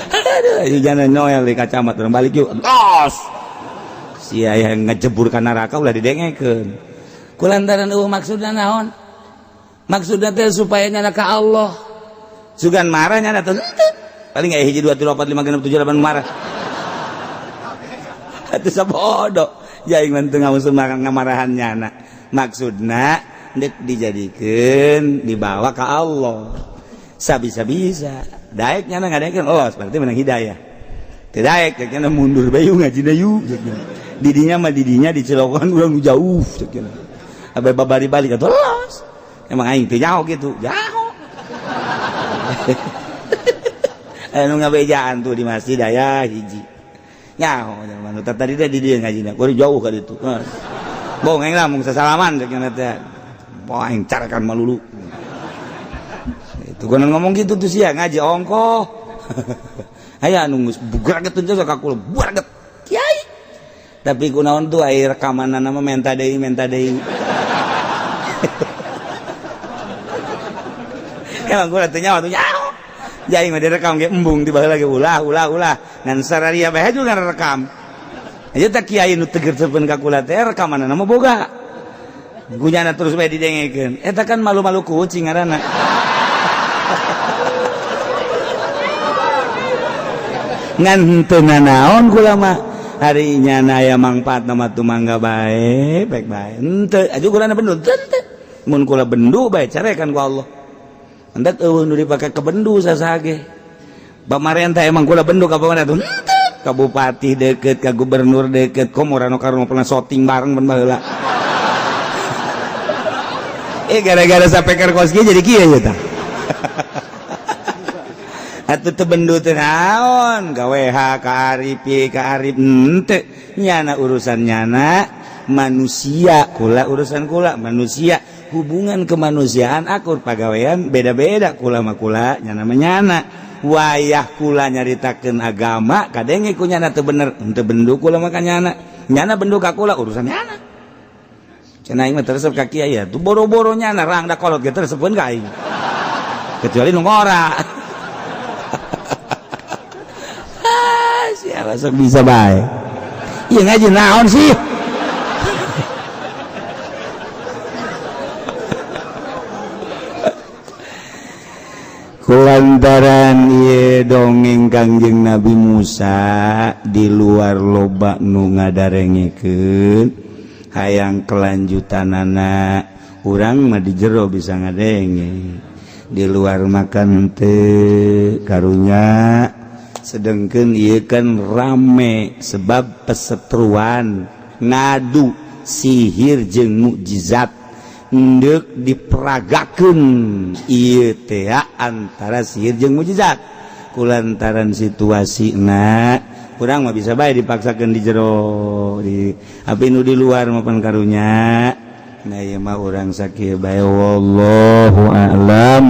Aduh, jangan noel di kacamata urang balik yuk. Los. Sia yang ngejebur ka neraka ulah didengekeun. Kulantaran eueuh maksudna naon? Maksudna teh supaya nyana ka Allah. Sugan marah nyana teh. Paling aya 1 2 3 4 5 6 7 8 marah. Atuh sabodo jaing mah teu ngamusuh ngamarahan nyana. Maksudna deuk dijadikeun dibawa ka Allah. Sabisa-bisa. Daek nyana ngadengekeun oh berarti menang hidayah. Teu daek cek nyana mundur bae ngajina yuk. Didinya mah didinya dicelokan urang jauh cek nyana. Abe babari balik atuh los. Emang aing teu nyaho kitu. Jaho. Anu ngabejaan tuh di masjid aya hiji. Nyaho zaman tadi teh di dieu ngajina. Kudu jauh ka ditu. Bohong aing lah mung sasalaman cek nyana teh. Boh aing carakan malulu. Itu gua ngomong gitu tuh sia ngaji ongkoh. Aya anu geus bugraget teh ka kula bugraget. Kiai. Tapi kunaon tuh aya rekamanna mah menta deui menta deui. Emang gua teh nyawa tuh nyaho. Jaing mah direkam ge embung tiba lagi ulah ulah ulah ngan sararia bae juga rekam. Aja teh kiai nu teger sepen ka kula teh rekamanna mah boga. Gunyana terus bae didengekeun. Eta kan malu-malu kucing ngaranna. Ngan henteu nanaon kula mah. Hari nyana aya mangfaatna mah tumangga bae, baik bae. Henteu aju kulana bendu teu. Mun kula bendu bae carekan ku Allah. Hendak eueuh nu dipake ke bendu sasage. Pamarentah emang kula bendu ka pamarentah henteu. Ka bupati deket, ka gubernur deket, komo rano karno pernah syuting bareng ban baheula. Gara-gara sapeker kos kieu jadi kieu ya tah. Atuh teu bendu teh naon, ka WH ka Arif ka Arif henteu. Nyana urusan nyana manusia, kula urusan kula manusia, hubungan kemanusiaan akur pagawean beda-beda kula mah kula nyana mah nyana. Wayah kula nyaritakeun agama kadenge ku nyana teu bener, henteu bendu kula mah ka nyana. Nyana bendu ka kula urusan nyana. Cenah aing mah teresep ka kiai ya, tuh boro-boro nyana rangda kolot ge teresepeun ka aing. Kecuali nu ngora. Ah, siapa sok bisa bae. Ieu ngaji naon sih? Kulantaran ieu dongeng Kangjeng Nabi Musa di luar loba nu ngadarengekeun hayang kelanjutanana urang mah di jero bisa ngadenge di luar makan teu karunya sedengkeun ieu kan rame sebab pesetruan ngadu sihir jeung mukjizat endek diperagakeun ieu teh antara sihir jeung mukjizat kulantaran situasina kurang mah bisa bae dipaksakeun di jero di tapi nu di luar mapan karunya. Nah ieu mah urang sakieu bae wallahu a'lam.